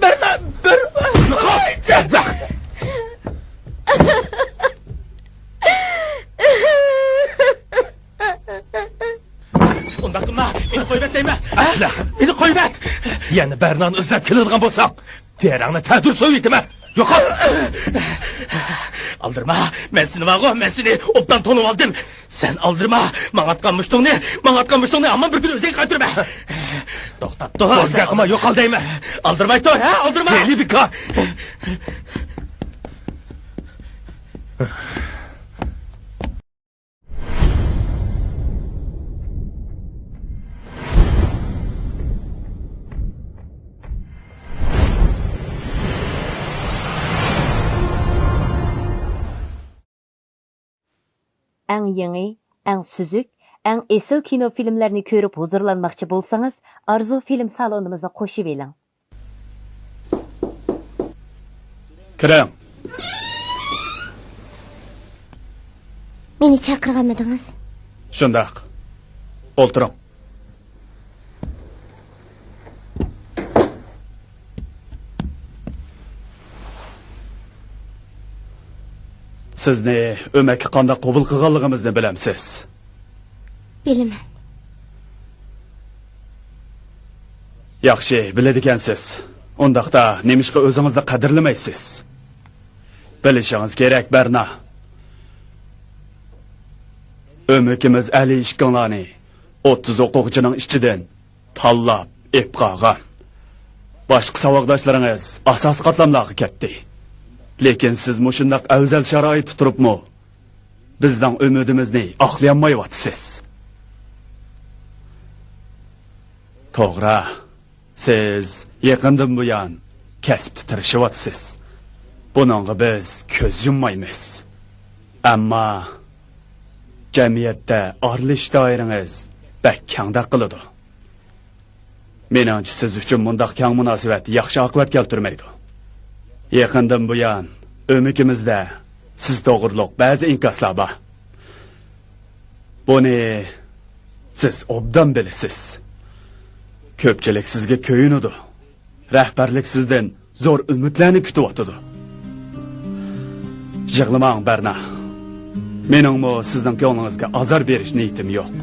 بەرنا، بەر- ئۇنداق قىلما، مېنى قويۇۋەت دەيمەن. مېنى قويۇۋەت. يەنە بەرنانى ئىزدەپ كېلىدىغان بولساڭ، تېرەڭنى تەتۈر سويۇۋېتىمەن. يوقال! ئالدىرىما، مەن سېنى بارغۇ، مەن سېنى ئوبدان تونۇۋالدىم. سەن ئالدىرىما، ماڭا ئاتقان مۇشتۇڭنى، ماڭا ئاتقان مۇشتۇڭنى ھامان بىر كۈنى ئۆزۈڭگە قايتۇرىمەن. توختاپ تۇر. بولدى، قىلما، يوقال دەيمەن. ئالدىرماي تۇر، ھە، ئالدىرما. بېلى بىكار. ئەڭ يېڭى، ئەڭ سۈزۈك، ئەڭ ئېسىل كىنو فىلىملەرنى كۆرۈپ ھۇزۇرلانماقچى بولسىڭىز، ئارزۇ فىلىم سالونىمىزنى قوشۇۋېلىڭ. كىرىڭ. مېنى چاقىرغانمىدىڭىز؟ شۇنداق. ئولتۇرۇڭ. سىزنى ئۆمەككە قانداق قوبۇل قىلغانلىقىمىزنى بىلەمسىز؟ بىلىمەن. ياخشى، بىلىدىكەنسىز. ئۇنداقتا نېمىشقا ئۆزىڭىزنى قەدىرلىمەيسىز؟ بىلىشىڭىز كېرەك، بەرنا. ئۆمىكىمىز ئەلى ئىككىڭلارنى ئوتتۇز ئوقۇغۇچىنىڭ ئىچىدىن تاللاپ ئېلىپ قالغان. باشقا ساۋاقداشلىرىڭىز ئاساسىي قاتلاملارغا كەتتى. لېكىن سىز مۇشۇنداق ئەۋزەل شارائىتتا تۇرۇپمۇ بىزنىڭ ئۈمىدىمىزنى ئاقلىيالمايۋاتىسىز. توغرا، سىز يېقىندىن بۇيان كەسىپتە تىرىشىۋاتىسىز. بۇنىڭغا بىز كۆز يۇممايمىز. ئەمما جەمئىيەتتە ئارىلىشىش دائىرىڭىز بەك كەڭدەك قىلىدۇ. مېنىڭچە، سىز ئۈچۈن مۇنداق كەڭ مۇناسىۋەت ياخشى ئاقىۋەت كەلتۈرمەيدۇ. يېقىندىن بۇيان ئۆمىكىمىزدە سىز توغرۇلۇق بەزى ئىنكاسلار بار. بۇنى سىز ئوبدان بىلىسىز. كۆپچىلىك سىزگە كۆيۈنىدۇ. رەھبەرلىك سىزدىن زور ئۈمىدلەرنى كۈتۈۋاتىدۇ. يىغلىماڭ، بەرنا. مېنىڭمۇ سىزنىڭ كۆڭلىڭىزگە ئازار بېرىش نىيىتىم يوق.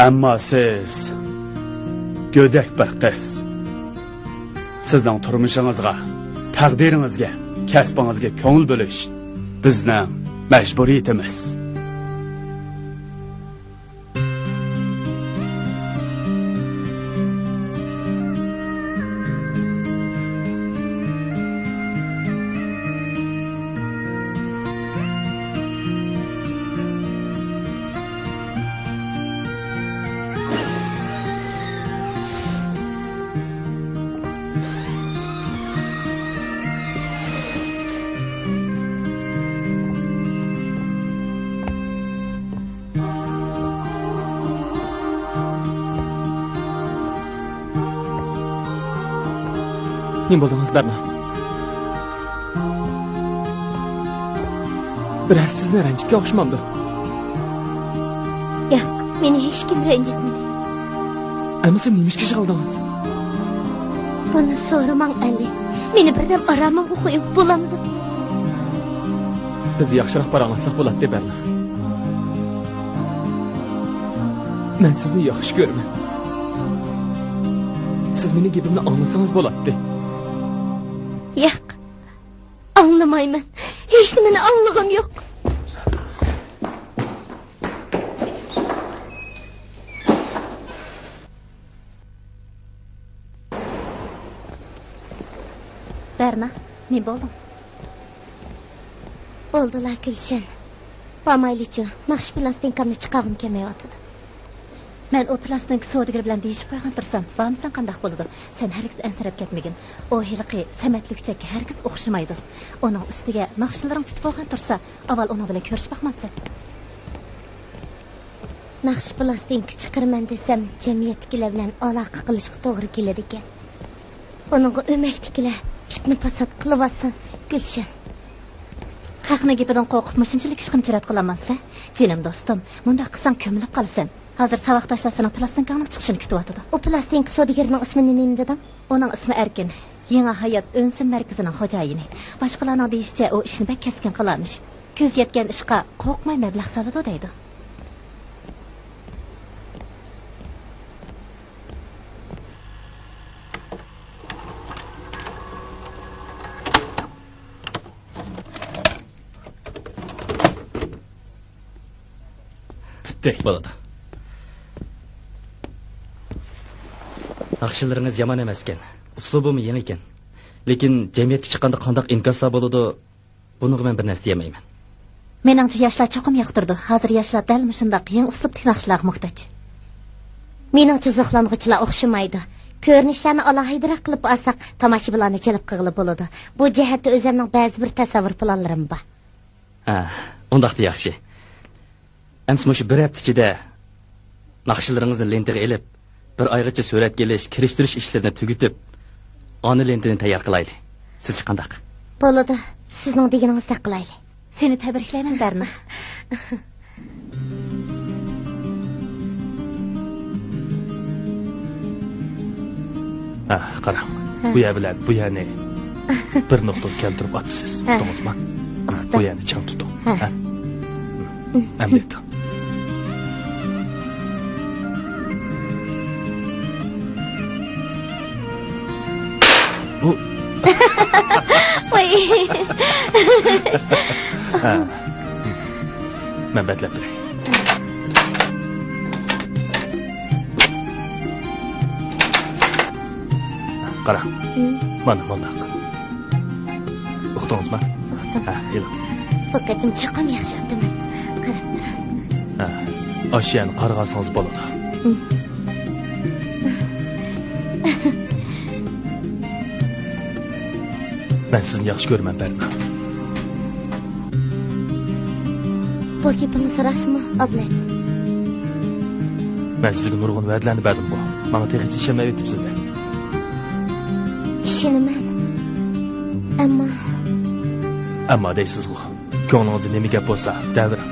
ئەمما سىز گۆدەك بىر قىز. سىزنىڭ تۇرمۇشىڭىزغا، تەقدىرىڭىزگە، كەسپىڭىزگە كۆڭۈل بۆلۈش بىزنىڭ مەجبۇرىيىتىمىز. نېمە بولدىڭىز، بەرنا؟ بىرەر سىزنى رەنجىتكەن ئوخشىمامدۇ؟ ياق، مېنى ھېچكىم رەنجىتمىدى. ئەمىسە نېمىشقا يىغلىدىڭىز؟ بۇنى سورىماڭ، ئەلى. مېنى بىردەم ئارامىمغا قويۇڭ، بولامدۇ؟ بىز ياخشىراق پاراڭلاشساق بولاتتى، بەرنا. مەن سىزنى ياخشى كۆرىمەن. سىز مېنىڭ گېپىمنى ئاڭلىسىڭىز بولاتتى. ياق، ئاڭلىمايمەن. ھېچنېمىنى ئاڭلىغۇم يوق. بەرنا، نېمە بولدۇڭ؟ بولدىلا، گۈلشەن. بارمايلىچۇ، ناخشا پىلاستىنكامنى چىقارغۇم كەلمەيۋاتىدۇ. مەن ئۇ پىلاستىنكا سودىگىرى بىلەن دېيىشىپ قويغان تۇرسام، بارمىساڭ قانداق بولىدۇ؟ سەن ھەرگىز ئەنسىرەپ كەتمىگىن. ئۇ ھېلىقى سەمەت لۈكچەككە ھەرگىز ئوخشىمايدۇ. ئۇنىڭ ئۈستىگە ناخشىلىرىڭ پۈتۈپ بولغان تۇرسا، ئاۋۋال ئۇنىڭ بىلەن كۆرۈشۈپ باقمامسەن؟ ناخشا پىلاستىنكا چىقىرىمەن دېسەم، جەمئىيەتتىكىلەر بىلەن ئالاقە قىلىشقا توغرا كېلىدىكەن. ئۇنىڭغا ئۆمەكتىكىلەر پىتنە-پاسات قىلىۋاتسا، گۈلشەن. خەقنىڭ گېپىدىن قورقۇپ مۇشۇنچىلىك ئىشقىمۇ جۈرئەت قىلالمامسەن؟ جېنىم دوستۇم، مۇنداق قىلساڭ كۆمۈلۈپ قالىسەن. ھازىر ساۋاقداشلار سېنىڭ پىلاستىنكاڭنىڭ چىقىشىنى كۈتۈۋاتىدۇ. ئۇ پىلاستىنكا سودىگىرىنىڭ ئىسمىنى نېمە دېدىڭ؟ ئۇنىڭ ئىسمى ئەركىن. يېڭى ھايات ئۈنسۇن مەركىزىنىڭ خوجايىنى. باشقىلارنىڭ دېيىشىچە، ئۇ ئىشنى بەك كەسكىن قىلارمىش. كۆزى يەتكەن ئىشقا قورقماي مەبلەغ سالىدۇ دەيدۇ. پۈتتى. بولىدۇ. ناخشىلىرىڭىز يامان ئەمەسكەن. ئۇسلۇبىمۇ يېڭىكەن. لېكىن جەمئىيەتكە چىققاندا قانداق ئىنكاسلار بولىدۇ، بۇنىڭغا مەن بىر نەرسە دېيەلمەيمەن. مېنىڭچە ياشلار چوقۇم ياقتۇرىدۇ. ھازىر ياشلار دەل مۇشۇنداق يېڭى ئۇسلۇبتىكى ناخشىلارغا موھتاج. مېنىڭچە زوقلانغۇچىلار ئوخشىمايدۇ. كۆرۈنۈشلەرنى ئالاھىدىرەك قىلىپ ئالساق، تاماشىبىنلارنى جەلپ قىلغىلى بولىدۇ. بۇ جەھەتتە ئۆزۈمنىڭ بەزى بىر تەسەۋۋۇر پىلانلىرىم بار. ھە، ئۇنداقتا ياخشى. ئەمسە مۇشۇ بىر ھەپتە ئىچىدە ناخشىلىرىڭىزنى لېنتىغا ئېلىپ، بىر ئايغىچە سۈرەتكە ئېلىش، كىرىشتۈرۈش ئىشلىرىنى تۈگىتىپ، ئانا لېنتىنى تەييار قىلايلى. سىزچە قانداق؟ بولىدۇ. سىزنىڭ دېگىنىڭىزدەك قىلايلى. سېنى تەبرىكلەيمەن، بەرنا. ھە، قاراڭ. ھە. بۇ يەر بىلەن بۇ يەرنى بىر نۇقتىغا كەلتۈرۈپ ئاتىسىز. ھە. ئۇقتىڭىزمۇ؟ ئۇقتۇم. بۇ يەرنى چىڭ تۇتۇڭ. ھە. ھە؟ ئەمدى ئېيتىڭ. بۇ. ۋاي. ھە. مەن بەتلەپ بېرەي. قارا. ھىم. مانا مۇنداق. ئۇقتىڭىزمۇ؟ ئۇقتۇم. ھە، ئېلىڭ. بۇ قېتىم چوقۇم ياخشى ئۇقتۇم. قاراپ تۇرۇڭ. ھە، ئاشۇ يەرنى قارىغانسىڭىز بولىدۇ. ھىم. مەن سىزنى ياخشى كۆرىمەن، بەرنا. بۇ گېپىڭىز راستمۇ، ئابلەت؟ مەن سىزگە نۇرغۇن ۋەدىلەرنى بەردىمغۇ؟ ماڭا تېخىچە ئىشەنمەيۋېتىپسىز-دە. ئىشىنىمەن. ئەمما. ئەمما دەيسىزغۇ. كۆڭلىڭىزدە نېمە گەپ بولسا، دەۋېرىڭ.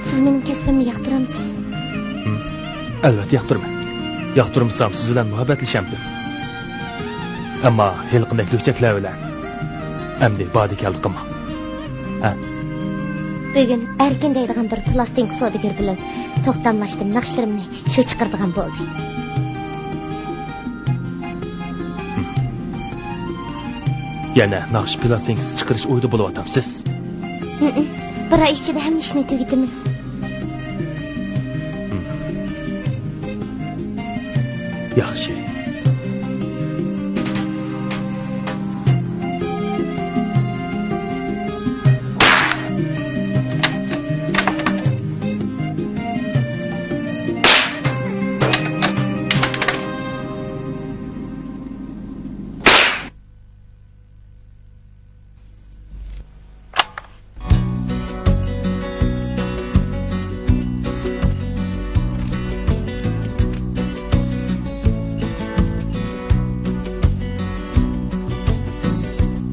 سىز مېنىڭ كەسپىمنى ياقتۇرامسىز؟ ھىم، ئەلۋەتتە ياقتۇرىمەن. ياقتۇرمىسام، سىز بىلەن مۇھەببەتلىشەمتىم؟ ئەمما ھېلىقىندەك لۈكچەكلەر بىلەن ئەمدى باردى-كەلدى قىلماڭ. ھە؟ بۈگۈن ئەركىن دەيدىغان بىر پىلاستىنكا سودىگىرى بىلەن توختاملاشتىم، ناخشىلىرىمنى شۇ چىقىرىدىغان بولدى. يەنە ناخشا پىلاستىنكىسى چىقىرىش ئويىدا بولۇۋاتامسىز؟ ھىم، بىر ئاي ئىچىدە ھەممە ئىشنى تۈگىتىمىز. ياخشى.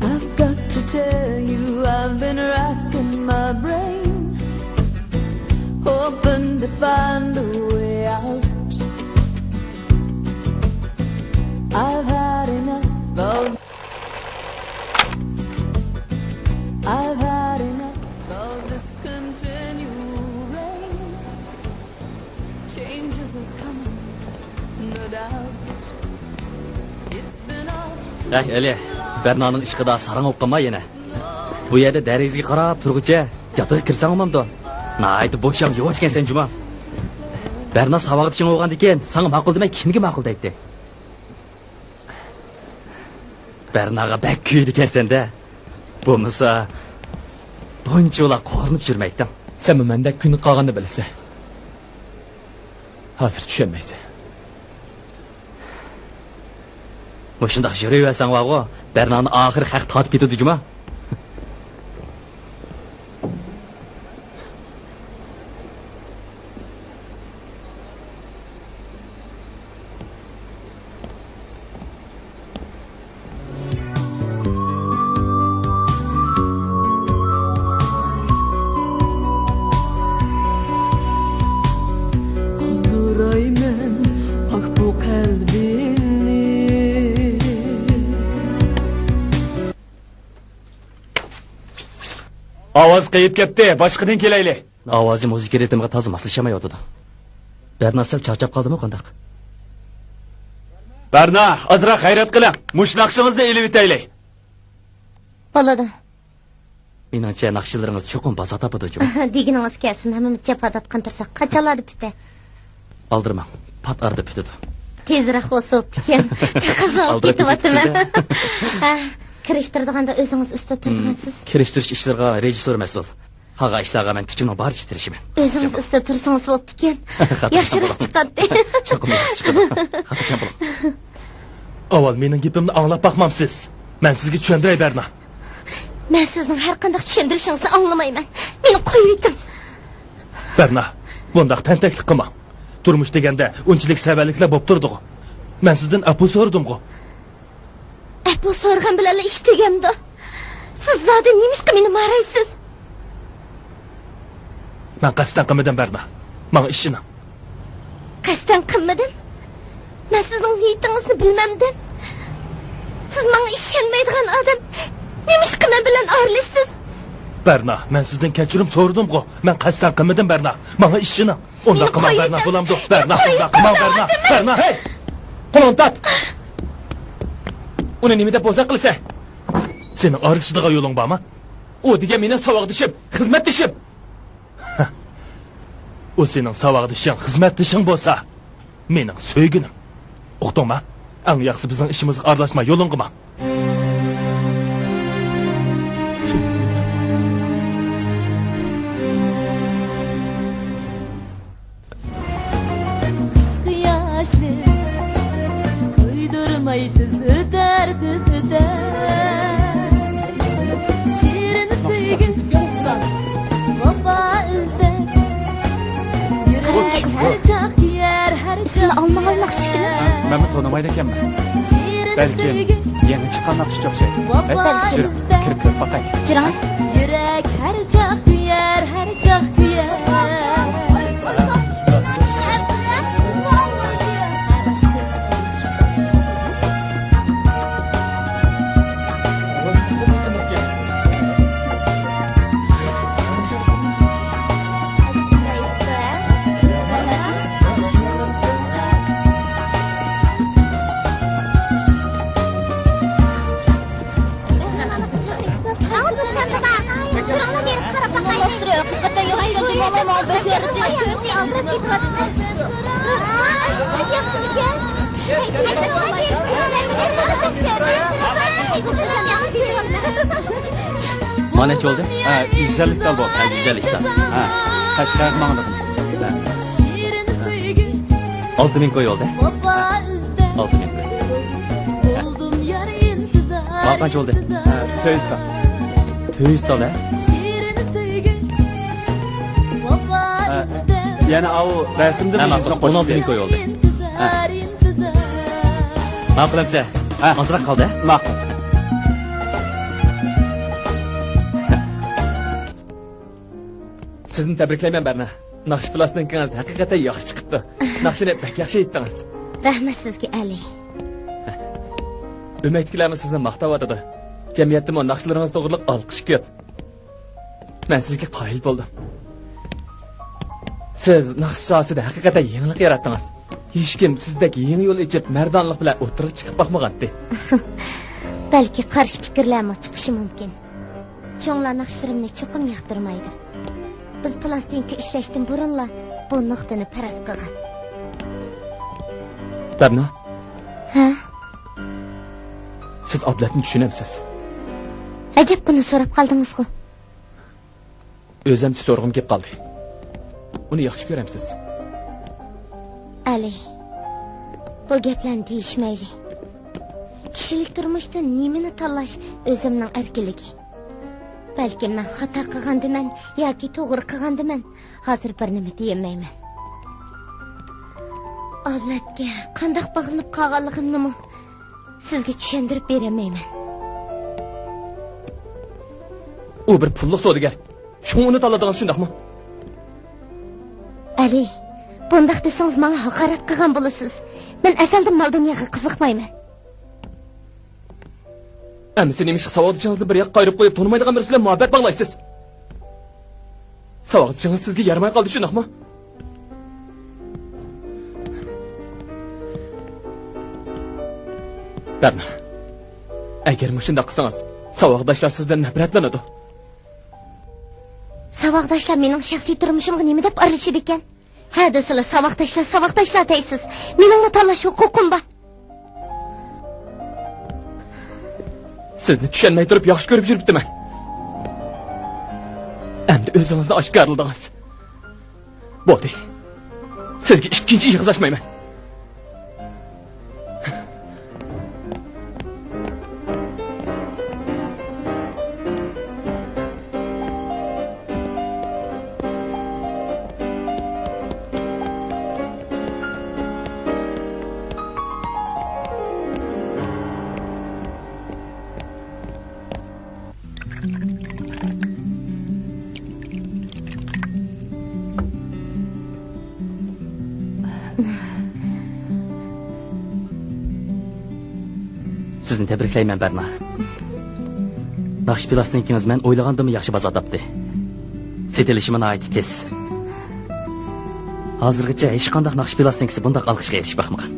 I've got to tell you, I've been racking my brain, hoping to find a way out. I've had enough of I've had enough of this continual rain. Changes are coming, no doubt. It's been all ھەي، ئەلى، بەرنانىڭ ئىشقىدا ساراڭ بولۇپ قالما يەنە. بۇ يەردە دەرىزىگە قاراپ تۇرغۇچە ياتىقىغا كىرسەڭ بولمامدۇ؟ ناھايىتى بوشاڭ، ياۋاش ئىكەنسەن جۇما. بەرنا ساۋاقدىشىڭ بولغاندىكىن ساڭا ماقۇل دېمەي كىمگە ماقۇل دەيتتى؟ بەرناغا بەك كۆيىدىكەنسەن-دە. بولمىسا، بۇنچىۋالا قورۇنۇپ يۈرمەيتتىڭ. سەنمۇ مەندەك كۈنى قالغاننى بىلىسەن. ھازىر چۈشەنمەيسەن. مۇشۇنداق يۈرۈۋەرسەڭ بارغۇ، بەرنانى ئاخىرى خەق تارتىپ كېتىدۇ جۇما. قالدۇرايمەن پاك بۇ قەلبىمنى. ئاۋاز قېيىپ كەتتى، باشقىدىن كېلەيلى. ئاۋازى مۇزىكا رىتىمىغا تازا ماسلىشالمايۋاتىدۇ. بەرنا سەل چارچاپ قالدىمۇ قانداق؟ بەرنا، ئازراق غەيرەت قىلىڭ. مۇشۇ ناخشىڭىزنى ئېلىۋېتەيلى. بولىدۇ. مېنىڭچە، ناخشىلىرىڭىز چوقۇم بازار تاپىدۇ جۇمۇ. دېگىنىڭىز كەلسۇن، ھەممىمىز جاپا تارتقان تۇرساق، قاچانلاردا پۈتە؟ ئالدىرىماڭ، پات ئارىدا پۈتىدۇ. تېزرەك بولسا بوپتىكەن. تېخى ئازاب ئالدىراپ كېتىۋاتىمەن. كېتىپسىز-دە. ھە، كىرىشتۈرىدىغاندا ئۆزىڭىز ئۇستا تۇرغانسىز. كىرىشتۈرۈش ئىشلىرىغا رېژىسسور مەسئۇل. قالغان ئىشلارغا مەن كۈچۈمنىڭ بارىچە تىرىشىمەن. ئۆزىڭىز ئۇستا تۇرسىڭىز بوپتىكەن. خاتىرجەم بولۇڭ. ياخشىراق چىقاتتى. چوقۇم ياخشى چىقىدۇ. خاتىرجەم بولۇڭ. ئاۋۋال مېنىڭ گېپىمنى ئاڭلاپ باقمامسىز؟ مەن سىزگە چۈشەندۈرەي، بەرنا. مەن سىزنىڭ ھەر قانداق چۈشەندۈرۈشىڭىزنى ئاڭلىمايمەن. مېنى قويۇۋېتىڭ. بەرنا، بۇنداق تەنتەكلىك قىلماڭ. تۇرمۇش دېگەندە ئۇنچىلىك سەۋەنلىكلەر بولۇپ تۇرىدىغۇ. مەن سىزدىن ئەپۇ سورىدىمغۇ. ئەپۇ سورىغان بىلەنلا ئىش تۈگەمدۇ؟ سىز زادى نېمىشقا مېنى مارايسىز؟ مەن قەستەن قىلمىدىم، بەرنا. ماڭا ئىشىنىڭ. قەستەن قىلمىدىم؟ مەن سىزنىڭ نىيىتىڭىزنى بىلمەمدىم؟ سىز ماڭا ئىشەنمەيدىغان ئادەم. نېمىشقا مەن بىلەن ئارىلىشىسىز؟ بەرنا، مەن سىزدىن كەچۈرۈم سورىدىمغۇ. مەن قەستەن قىلمىدىم، بەرنا. ماڭا ئىشىنىڭ. ئۇنداق قىلماڭ، بەرنا، بولامدۇ؟ بەرنا، ئۇنداق قىلماڭ، بەرنا. بەرنا، ھەي! قولۇڭنى تارت! ئۇنى نېمە دەپ بوزەك قىلىسەن؟ سېنىڭ ئارىلىشىدىغان يولۇڭ بارمۇ؟ ئۇ دېگەن مېنىڭ ساۋاقدىشىم، خىزمەتدىشىم. ئۇ سېنىڭ ساۋاقدىشىڭ، خىزمەتدىشىڭ بولسا، مېنىڭ سۆيگىنىم. ئۇقتۇڭما؟ ئەڭ ياخشىسى بىزنىڭ ئىشىمىزغا ئارىلاشما، يولۇڭغا ماڭ. قۇياشنى قويدۇرماي تېز ئۆتەر، تېز ئۆتەر. شېرىن سۆيگۈ ۋاپا ئىزدەر. يۈرەك ھەر چاغ كۆيەر، ھەر چاغ. ئېسىلنى ئالمىغان ناخشىچىكىنى. مەنمۇ تونۇمايدىكەنمەن. بەلكىم يېڭى چىققان ناخشىچى ئوخشايدۇ. بەلكىم. يۈرۈڭ، كىرىپ كۆرۈپ باقاي. يۈرۈڭ. يۈرەك ھەر چاغ كۆيەر، ھەر چاغ كۆيەر. مانا نەچچە بولدى؟ ھە، يۈز ئەللىك تال بولدى. ھە، يۈز ئەللىك تال. ھە، قەشقەرگە ماڭىدىغان. ھە. ئالتە مىڭ كوي بولدى. ھە، ئالتە مىڭ كوي. ھە. ماڭا قانچە بولدى؟ ھە، تۆت يۈز تال. تۆت يۈز تال، ھە؟ ھە، يەنە ئاۋۇ رەسىمدە ھە، ماقۇل. ئون ئالتە مىڭ كوي بولدى. ھە. ماقۇل ئەمسە. ھە. ئازراق قالدى. ماقۇل. سىزنى تەبرىكلەيمەن، بەرنا. ناخشا پىلاستىنكىڭىز ھەقىقەتەن ياخشى چىقىپتۇ. ناخشىنى بەك ياخشى ئېيتتىڭىز. رەھمەت سىزگە، ئەلى. ئۆمەكتىكىلەرمۇ سىزنى ماختاۋاتىدۇ. جەمئىيەتتىمۇ ناخشىلىرىڭىز توغرىلىق ئالقىش كۆپ. مەن سىزگە قايىل بولدۇم. سىز ناخشا ساھەسىدە ھەقىقەتەن يېڭىلىق ياراتتىڭىز. ھېچكىم سىزدەك يېڭى يول ئېچىپ، مەردانىلىق بىلەن ئوتتۇرىغا چىقىپ باقمىغانتى. بەلكى قارشى پىكىرلەرمۇ چىقىشى مۇمكىن. چوڭلار ناخشىلىرىمنى چوقۇم ياقتۇرمايدۇ. بىز پىلاستىنكا ئىشلەشتىن بۇرۇنلا بۇ نۇقتىنى پەرەز قىلغان. بەرنا؟ ھە؟ سىز ئابلەتنى چۈشىنەمسىز؟ ئەجەب، بۇنى سوراپ قالدىڭىزغۇ؟ ئۆزۈمچە سورىغۇم كېلىپ قالدى. ئۇنى ياخشى كۆرەمسىز؟ ئەلى، بۇ گەپلەرنى دېيىشمەيلى. كىشىلىك تۇرمۇشتا نېمىنى تاللاش ئۆزۈمنىڭ ئەركىنلىكى. بەلكىم مەن خاتا قىلغاندىمەن ياكى توغرا قىلغاندىمەن، ھازىر بىر نېمە دېيەلمەيمەن. ئابلەتكە قانداق باغلىنىپ قالغانلىقىمنىمۇ سىزگە چۈشەندۈرۈپ بېرەلمەيمەن. ئۇ بىر پۇللۇق سودىگەر. شۇڭا ئۇنى تاللىدىڭىز، شۇنداقمۇ؟ ئەلى، بۇنداق دېسىڭىز ماڭا ھاقارەت قىلغان بولىسىز. مەن ئەزەلدىن مال-دۇنياغا قىزىقمايمەن. ئەمىسە نېمىشقا ساۋاقدىشىڭىزنى بىر ياققا قايرىپ قويۇپ، تونۇمايدىغان بىرسى بىلەن مۇھەببەت باغلايسىز؟ ساۋاقدىشىڭىز سىزگە يارىماي قالدى، شۇنداقمۇ؟ بەرنا، ئەگەر مۇشۇنداق قىلسىڭىز، ساۋاقداشلار سىز بىلەن نەپرەتلىنىدۇ. ساۋاقداشلار مېنىڭ شەخسىي تۇرمۇشۇمغا نېمە دەپ ئارىلىشىدىكەن؟ ھە دېسىلا، ساۋاقداشلار، ساۋاقداشلار دەيسىز. مېنىڭمۇ تاللاش ھوقۇقۇم بار. سىزنى چۈشەنمەي تۇرۇپ ياخشى كۆرۈپ يۈرۈپتىمەن. ئەمدى ئۆزىڭىزنى ئاشكارىلىدىڭىز. بولدى. سىزگە ئىككىنچى ئېغىز ئاچمايمەن. سىزنى تەبرىكلەيمەن، بەرنا. ناخشا پىلاستىنكىڭىز مەن ئويلىغاندىنمۇ ياخشى بازار تاپتى. سېتىلىشىمۇ ناھايىتى تېز. ھازىرغىچە ھېچقانداق ناخشا پىلاستىنكىسى بۇنداق ئالقىشقا ئېرىشىپ باقمىغان.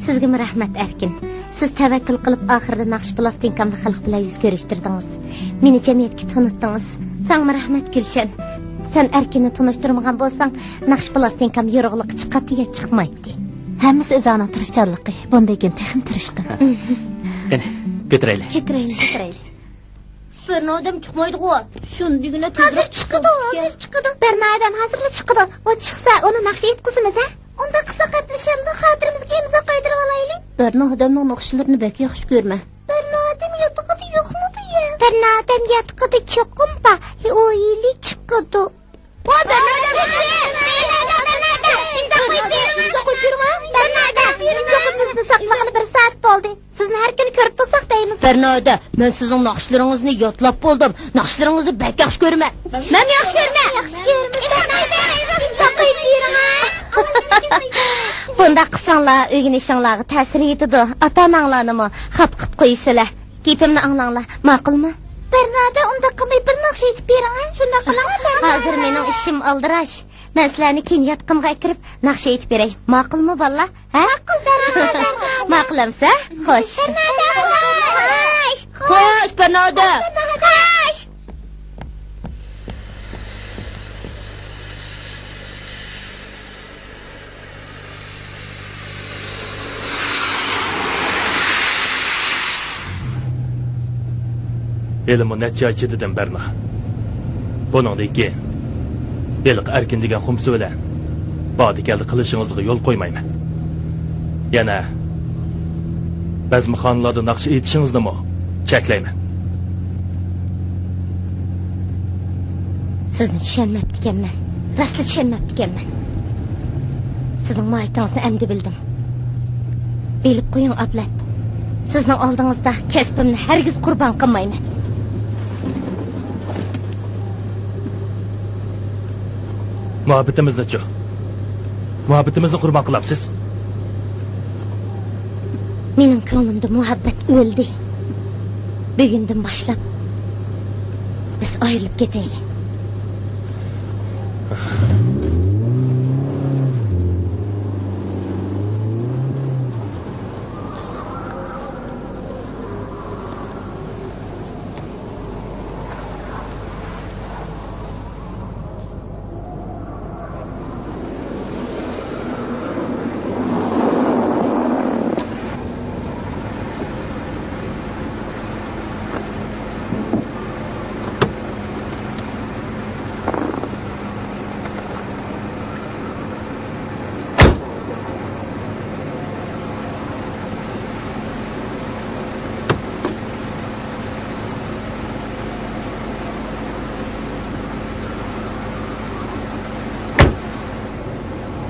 سىزگىمۇ رەھمەت، ئەركىن. سىز تەۋەككۈل قىلىپ، ئاخىرىدا ناخشا پىلاستىنكامنى خەلق بىلەن يۈز كۆرۈشتۈردىڭىز. مېنى جەمئىيەتكە تونۇتتىڭىز. ساڭىمۇ رەھمەت، گۈلشەن. سەن ئەركىننى تونۇشتۇرمىغان بولساڭ، ناخشا پىلاستىنكام يورۇقلۇققا چىقاتتى يا چىقمايتتى. ھەممىسى ئۆز ئانىڭ تىرىشچانلىقى. بۇندىن كېيىن تېخىمۇ تىرىشقىن. قېنى، كۆتۈرەيلى. كۆتۈرەيلى، كۆتۈرەيلى. بىر نادەم چىقمايدىغۇ. شۇندىگىنە ھازىر تېزرەك چىقىدۇ، چىقىپ ھازىر كەتكەن. چىقىدۇ. بەرنا ئادەم ھازىرلا چىقىدۇ. ئۇ چىقسا، ئۇنى ناخشا ئېيتقۇزىمىز، ھە؟ ئۇنداق قىلساق گەپلىشەمدۇ، خاتىرىمىزگە ئىمزا قايتۇرۇۋالايلى. بەرنا ئادەمنىڭ ناخشىلىرىنى بەك ياخشى كۆرىمەن. بەرنا ئادەم ياتىقىدا يوقمىدۇ يا؟ بەرنا ئادەم ياتىقىدا چوقۇم بار. ھېلى چىقىدۇ. ۋاي، بەرنا ئادەم! بەرنا ئادەم! ئىمزا قويۇپ بېرىڭ! ئىمزا قويۇپ بېرىڭ! بەرنا ئادەم! ئىمزا قويۇپ بېرىڭ! سىزنى ساقلىغىلى بىر سائەت بولدى. سىزنى ھەر كۈنى كۆرۈپ تۇرساق دەيمىز. بەرنادە، مەن سىزنىڭ ناخشىلىرىڭىزنى يادلاپ بولدۇم. ناخشىلىرىڭىزنى بەك ياخشى كۆرىمەن. مەنمۇ ياخشى كۆرىمەن. ياخشى كۆرىمىز. بەرنادە، ئىمزا قويۇپ بېرىڭە. بۇنداق قىلساڭلار ئۆگىنىشىڭلارغا تەسىر يېتىدۇ. ئاتا-ئاناڭلارنىمۇ خاپا قىلىپ قويىسىلەر. گېپىمنى ئاڭلاڭلار، ماقۇلمۇ؟ بەرنادە، ئۇنداق قىلماي بىر ناخشا ئېيتىپ بېرىڭە. شۇنداق قىلىڭە، بەرنادە. ھازىر مېنىڭ ئىشىم ئالدىراش. مەن سىلەرنى كېيىن ياتىقىمغا ئەكىرىپ ناخشا ئېيتىپ بېرەي. ماقۇلمۇ، بالىلار؟ ھە؟ ماقۇل، بەرنادە، ماقۇل. ماقۇل ئەمسە؟ خوش. بەرنادە، خوش. خوش، بەرنادە. خوش. ھېلىمۇ نەچچە ئاي چىدىدىم، بەرنا. بۇنىڭدىن كېيىن ھېلىقى ئەركىن دېگەن خۇمسى بىلەن باردى-كەلدى قىلىشىڭىزغا يول قويمايمەن. يەنە بەزمىخانىلاردا ناخشا ئېيتىشىڭىزنىمۇ چەكلەيمەن. سىزنى چۈشەنمەپتىكەنمەن. راستلا چۈشەنمەپتىكەنمەن. سىزنىڭ ماھىيىتىڭىزنى ئەمدى بىلدىم. بىلىپ قويۇڭ، ئابلەت. سىزنىڭ ئالدىڭىزدا كەسپىمنى ھەرگىز قۇربان قىلمايمەن. مۇھەببىتىمىزنىچۇ؟ مۇھەببىتىمىزنى قۇربان قىلامسىز؟ مېنىڭ كۆڭلۈمدە مۇھەببەت ئۆلدى. بۈگۈندىن باشلاپ بىز ئايرىلىپ كېتەيلى.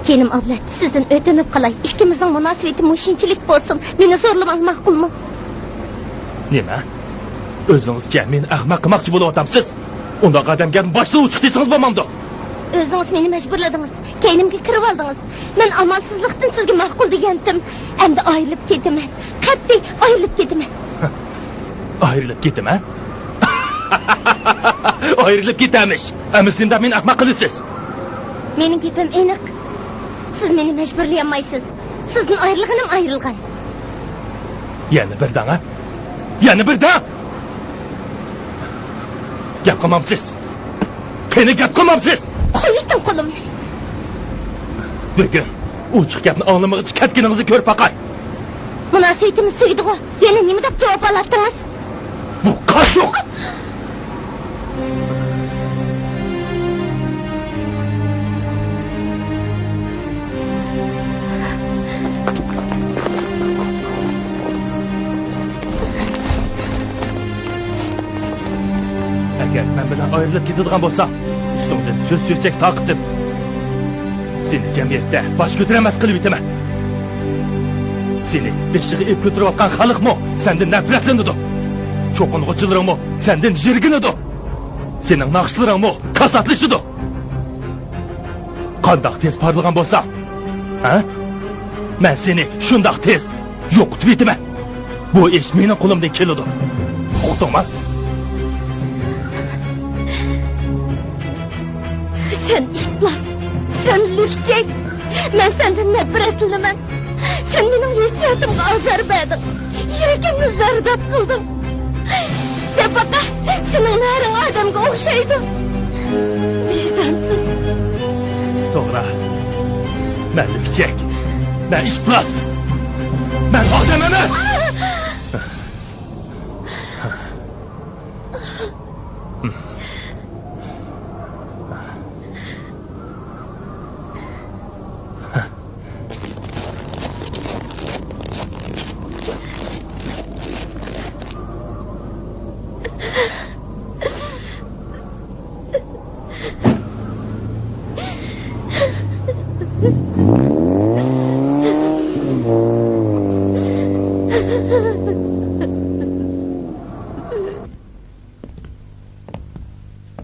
كېنىم ئابلەت، سىزدىن ئۆتۈنۈپ قالاي، ئىككىمىزنىڭ مۇناسىۋىتى مۇشۇنچىلىك بولسۇن، مېنى زورلىماڭ، ماقۇلمۇ؟ نېمە؟ ئۆزىڭىزچە مېنى ئەخمەق قىلماقچى بولۇۋاتامسىز؟ ئۇنداق ئادەمگە باشتىن ئوچۇق دېسىڭىز بولمامدۇ؟ ئۆزىڭىز مېنى مەجبۇرلىدىڭىز، كەينىمگە كىرىۋالدىڭىز. مەن ئامالسىزلىقتىن سىزگە ماقۇل دېگەنتىم. ئەمدى ئايرىلىپ كېتىمەن، قەتئىي ئايرىلىپ كېتىمەن. ئايرىلىپ كېتىمەن؟ ئايرىلىپ كېتەمىش. ئەمىسە نېمىدەپ مېنى ئەخمەق قىلىسىز؟ مېنىڭ گېپىم ئېنىق. سىز مېنى مەجبۇرلىيالمايسىز. سىزدىن ئايرىلغىنىم ئايرىلغان. يەنە بىر دەڭ، ھە؟ يەنە بىر دەڭ! گەپ قىلمامسىز؟ قېنى گەپ قىلمامسىز؟ قويۇۋېتىڭ قولۇمنى. بۈگۈن ئوچۇق گەپنى ئاڭلىمىغۇچە كەتكىنىڭىزنى كۆرۈپ باقاي. مۇناسىۋىتىمىز تۈگىدىغۇ. يەنە نېمە دەپ جاۋاب ئالاتتىڭىز؟ بۇ قاچۇق! ئەگەر مەن بىلەن ئايرىلىپ كېتىدىغان بولساڭ، ئۈستۈڭدىن سۆز-چۆچەك تارقىتىپ، سېنى جەمئىيەتتە باش كۆتۈرەلمەس قىلىۋېتىمەن. سېنى بېشىغا ئېلىپ كۆتۈرۈۋاتقان خەلقمۇ سەندىن نەپرەتلىنىدۇ. چوقۇنغۇچىلىرىڭمۇ سەندىن يىرگىنىدۇ. سېنىڭ ناخشىلىرىڭمۇ كاساتلىشىدۇ. قانداق تېز پارلىغان بولساڭ، ھە؟ مەن سېنى شۇنداق تېز يوقىتىپ يېتىمەن. بۇ ئىش مېنىڭ قولۇمدىن كېلىدۇ. ئۇقتۇڭما؟ سەن ئىپلاس، سەن لۈكچەك. مەن سەندىن نەپرەتلىنىمەن. سەن مېنىڭ ھېسسىياتىمغا ئازار بەردىڭ. يۈرىكىمنى زەرداب قىلدىڭ. دەپ باقە، سېنىڭ نەرىڭ ئادەمگە ئوخشايدۇ. ۋىجدانسىز. توغرا. مەن لۈكچەك. مەن ئىپلاس. مەن ئادەم ئەمەس.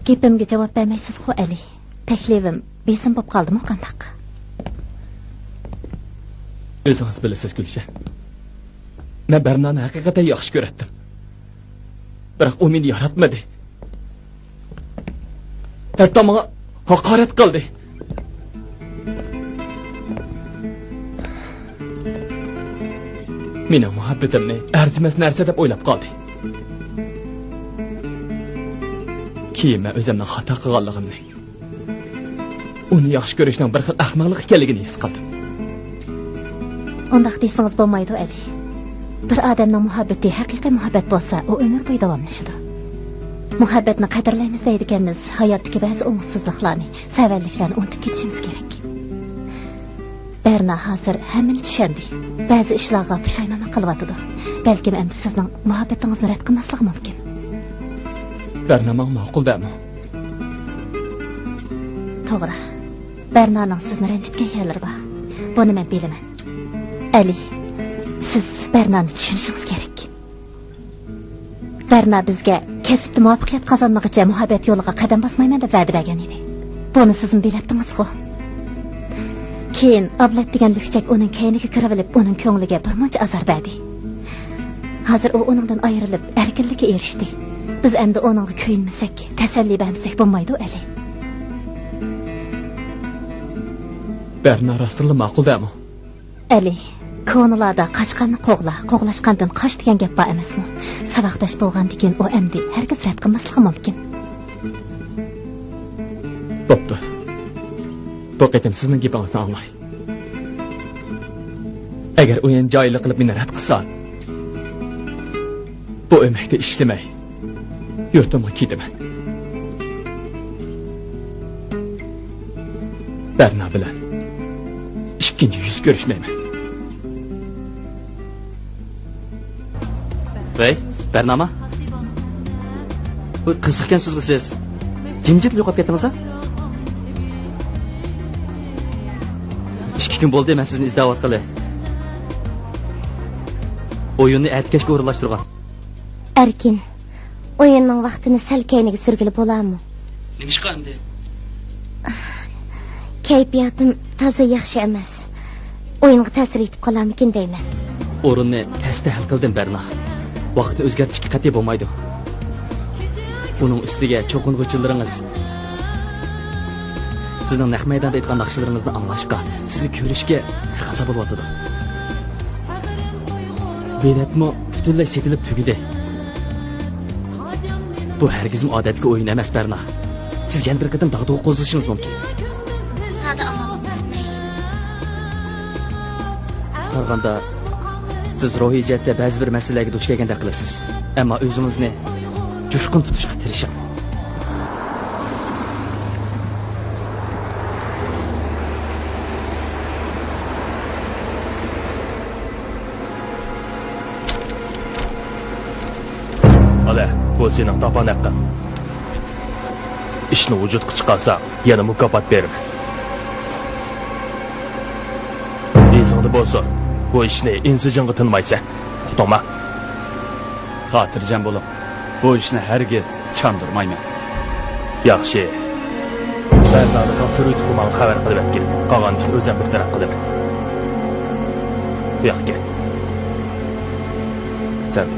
گېپىمگە جاۋاب بەرمەيسىزغۇ، ئەلى؟ تەكلىپىم بېسىم بولۇپ قالدىمۇ قانداق؟ ئۆزىڭىز بىلىسىز، گۈلشەن. مەن بەرنانى ھەقىقەتەن ياخشى كۆرەتتىم. بىراق ئۇ مېنى ياراتمىدى. ھەتتا ماڭا ھاقارەت قىلدى. مېنىڭ مۇھەببىتىمنى ئەرزىمەس نەرسە دەپ ئويلاپ قالدى. كېيىن مەن ئۆزۈمنىڭ خاتا قىلغانلىقىمنى، ئۇنى ياخشى كۆرۈشنىڭ بىر خىل ئەخمەقلىق ئىكەنلىكىنى ھېس قىلدىم. ئۇنداق دېسىڭىز بولمايدۇ، ئەلى. بىر ئادەمنىڭ مۇھەببىتى ھەقىقىي مۇھەببەت بولسا، ئۇ ئۆمۈر بويى داۋاملىشىدۇ. مۇھەببەتنى قەدىرلەيمىز دەيدىكەنمىز، ھاياتتىكى بەزى ئوڭۇشسىزلىقلارنى، سەۋەنلىكلەرنى ئۇنتۇپ كېتىشىمىز كېرەك. بەرنا ھازىر ھەممىنى چۈشەندى. بەزى ئىشلارغا پۇشايمانمۇ قىلىۋاتىدۇ. بەلكىم ئەمدى سىزنىڭ مۇھەببىتىڭىزنى رەت قىلماسلىقى مۇمكىن. بەرنا ماڭا ماقۇل دەمۇ؟ توغرا. بەرنانىڭ سىزنى رەنجىتكەن يەرلىرى بار. بۇنى مەن بىلىمەن. ئەلى، سىز بەرنانى چۈشىنىشىڭىز كېرەك. بەرنا بىزگە كەسىپتە مۇۋەپپەقىيەت قازانمىغۇچە مۇھەببەت يولىغا قەدەم باسمايمەن دەپ ۋەدە بەرگەن ئىدى. بۇنى سىزمۇ بىلەتتىڭىزغۇ؟ كېيىن ئابلەت دېگەن لۈكچەك ئۇنىڭ كەينىگە كىرىۋېلىپ، ئۇنىڭ كۆڭلىگە بىر مۇنچە ئازار بەردى. ھازىر ئۇ ئۇنىڭدىن ئايرىلىپ، ئەركىنلىككە ئېرىشتى. بىز ئەمدى ئۇنىڭغا كۆيۈنمىسەك، تەسەللى بەرمىسەك بولمايدۇ، ئەلى. بەرنا راستتىنلا ماقۇل دەمۇ؟ ئەلى، كونىلاردا «قاچقاننى قوغلا، قوغلاشقاندىن قاچ» دېگەن گەپ بار ئەمەسمۇ؟ ساۋاقداش بولغاندىكىن ئۇ ئەمدى ھەرگىز رەت قىلماسلىقى مۇمكىن. بوپتۇ. بۇ قېتىم سىزنىڭ گېپىڭىزنى ئاڭلاي. ئەگەر ئۇ يەنە جاھىللىق قىلىپ مېنى رەت قىلسا، بۇ ئۆمەكتە ئىشلىمەي، يۇرتۇمغا كېتىمەن. بەرنا بىلەن ئىككىنچى يۈز كۆرۈشمەيمەن. ۋەي، بەرنامە؟ ۋاي، قىزىقكەنسىزغۇ سىز. جىمجىت يوقاپ كەتتىڭىز-ە؟ ئىككى كۈن بولدى مەن سىزنى ئىزدەۋاتقىلى. ئويۇننى ئەتىكەچكە ئورۇنلاشتۇرغان. ئەركىن، ئويۇننىڭ ۋاقتىنى سەل كەينىگە سۈرگىلى بولارمۇ؟ نېمىشقا ئەمدى؟ كەيپىياتىم تازا ياخشى ئەمەس. ئويۇنغا تەسىر يېتىپ قالارمىكىن دەيمەن. ئورۇننى تەستە ھەل قىلدىم، بەرنا. ۋاقىتنى ئۆزگەرتىشكە قەتئىي بولمايدۇ. ئۇنىڭ ئۈستىگە چوقۇنغۇچىلىرىڭىز سىزنىڭ نەق مەيداندا ئېيتقان ناخشىلىرىڭىزنى ئاڭلاشقا، سىزنى كۆرۈشكە تەقەززا بولۇۋاتىدۇ. بېلەتمۇ پۈتۈنلەي سېتىلىپ تۈگىدى. بۇ ھەرگىزمۇ ئادەتتىكى ئويۇن ئەمەس، بەرنا. سىز يەنە بىر قېتىم داغدۇغا قوزغىشىڭىز مۇمكىن. سادە ئامال قىلماي. قارىغاندا، سىز روھىي جەھەتتە بەزى بىر مەسىلىلەرگە دۇچ كەلگەندەك قىلىسىز. ئەمما ئۆزىڭىزنى جۇشقۇن تۇتۇشقا تىرىشىڭ. ئالە، بۇ سېنىڭ تاپان ھەققىڭ. ئىشنى ۋۇجۇدقا چىقارساڭ، يەنە مۇكاپات بېرىمەن. ئېسىڭدە بولسۇن، بۇ ئىشنى ئىنسىجىڭغا تىنمايسەن. ئۇقتۇڭما؟ خاتىرجەم بولۇڭ، بۇ ئىشنى ھەرگىز چاندۇرمايمەن. ياخشى. بەرنانى تاپشۇرۇۋېتىپلا ماڭا خەۋەر قىلىۋەتكىن. قالغان ئىشنى ئۆزۈم بىر تەرەپ قىلىمەن. بۇياققا كەل. سەن.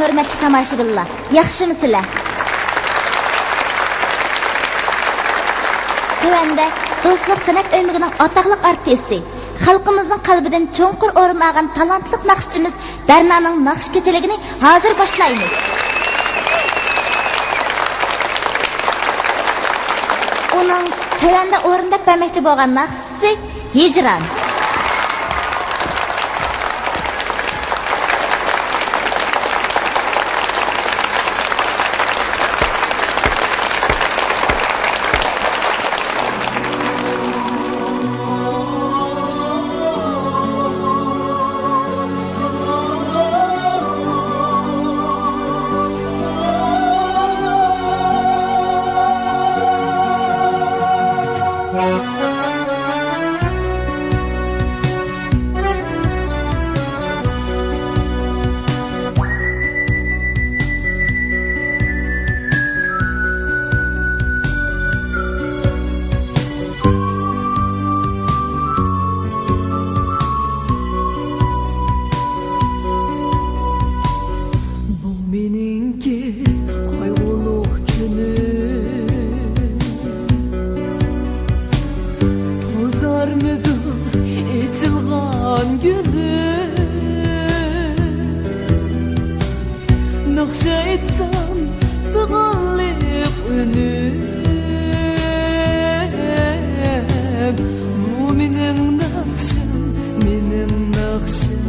ھۆرمەتلىك تاماشىبىنلار، ياخشىمۇسىلەر؟ تۆۋەندە دوستلۇق سەنئەت ئۆمىكىنىڭ ئاتاقلىق ئارتىسى، خەلقىمىزنىڭ قەلبىدىن چوڭقۇر ئورۇن ئالغان تالانتلىق ناخشىچىمىز بەرنانىڭ ناخشا كېچىلىكىنى ھازىر باشلايمىز. ئۇنىڭ تۆۋەندە ئورۇنداپ بەرمەكچى بولغان ناخشىسى ھىجران. بۇ مېنىڭكى قايغۇلۇق كۈنۈم، توزارمىدۇ ئېچىلغان گۈلۈم. ناخشا ئېيتسام پىغانلىق ئۈنۈم، بۇ مېنىڭ ناخشام، مېنىڭ ناخشام.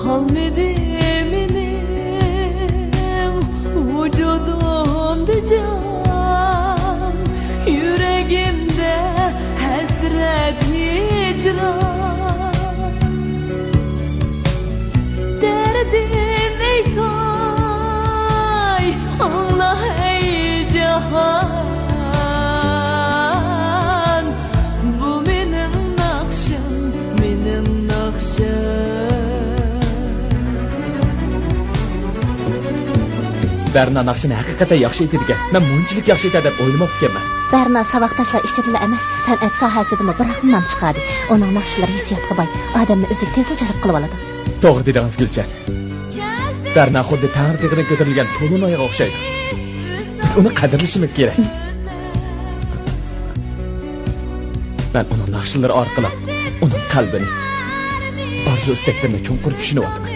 قالمىدى مېنىڭ ۋۇجۇدۇمدا جان، يۈرىكىمدە ھەسرەت، ھىجران. دەردىم ئېيتاي، ئاڭلا ھەي جاھان، بۇ مېنىڭ ناخشام، مېنىڭ ناخشام. بەرنا ناخشىنى ھەقىقەتەن ياخشى ئېيتىدىكەن. مەن مۇنچىلىك ياخشى ئېيتەر دەپ ئويلىماپتىكەنمەن. بەرنا ساۋاقداشلار ئىچىدىلا ئەمەس، سەنئەت ساھەسىدىمۇ بىراقلا نام چىقاردى. ئۇنىڭ ناخشىلىرى ھېسسىياتقا باي، ئادەمنى ئۆزىگە تېزلا جەلپ قىلىۋالىدۇ. توغرا دېدىڭىز، گۈلچەن. بەرنا خۇددى تەڭرى تېغىدىن كۆتۈرۈلگەن تولۇن ئايغا ئوخشايدۇ. بىز ئۇنى قەدىرلىشىمىز كېرەك. مەن ئۇنىڭ ناخشىلىرى ئارقىلىق ئۇنىڭ قەلبىنى، ئارزۇ-ئىستەكلىرىنى چوڭقۇر چۈشىنىۋاتىمەن.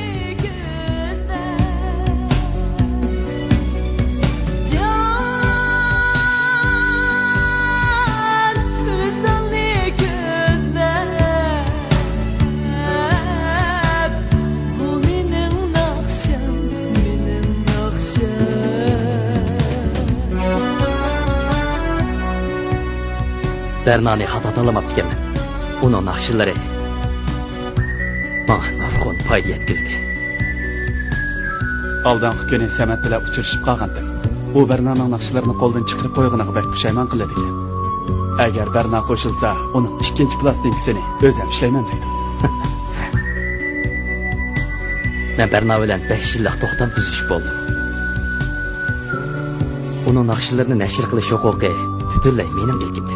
بەرنانى خاتا تاللىماپتىكەنمەن. ئۇنىڭ ناخشىلىرى ماڭا نۇرغۇن پايدا يەتكۈزدى. ئالدىنقى كۈنى سەمەت بىلەن ئۇچرىشىپ قالغانتىم. ئۇ بەرنانىڭ ناخشىلىرىنى قولدىن چىقىرىپ قويغىنىغا بەك پۇشايمان قىلىدىكەن. ئەگەر بەرنا قوشۇلسا، ئۇنىڭ ئىككىنچى پىلاستىنكىسىنى ئۆزۈم ئىشلەيمەن دەيدۇ. مەن بەرنا بىلەن بەش يىللىق توختام تۈزۈشۈپ بولدۇم. ئۇنىڭ ناخشىلىرىنى نەشر قىلىش ھوقۇقى پۈتۈنلەي مېنىڭ ئىلكىمدە.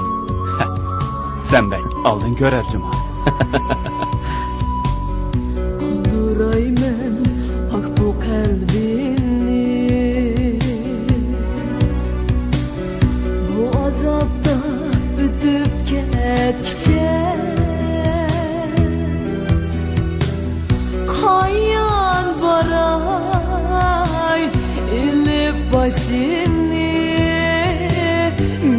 سەن بەك ئالدىن كۆرەر جۇما. قالدۇرايمەن پاك بۇ قەلبىمنى، بۇ ئازابتا ئۆتۈپ كەتكۈچە. قايان باراي ئېلىپ باشىنى،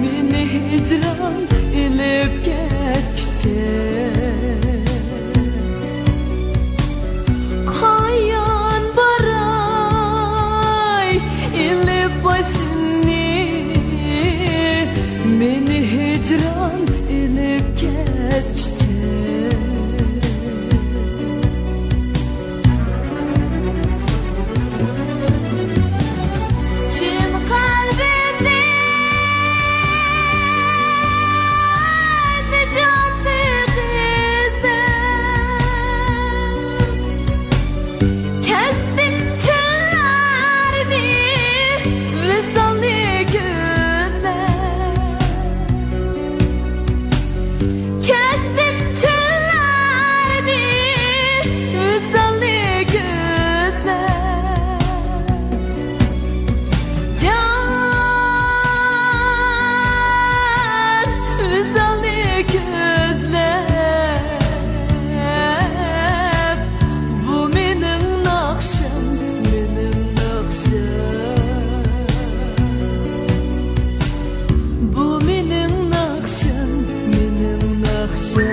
مېنى ھىجران ئېلىپ كەتكۈچە. قايان باراي ئېلىپ باشىنى، مېنى ھىجران ئېلىپ كەتكۈچە. چىن قەلبىمدىن نىجاتنى ئىزدەپ، كەچتىم چۆللەرنى، ۋىسالنى كۆزلەپ. كەچتىم چۆللەرنى، ۋىسالنى كۆزلەپ. جان، ۋىسالنى كۆزلەپ. بۇ مېنىڭ ناخشام، مېنىڭ ناخشام. بۇ مېنىڭ ناخشام، مېنىڭ ناخشام.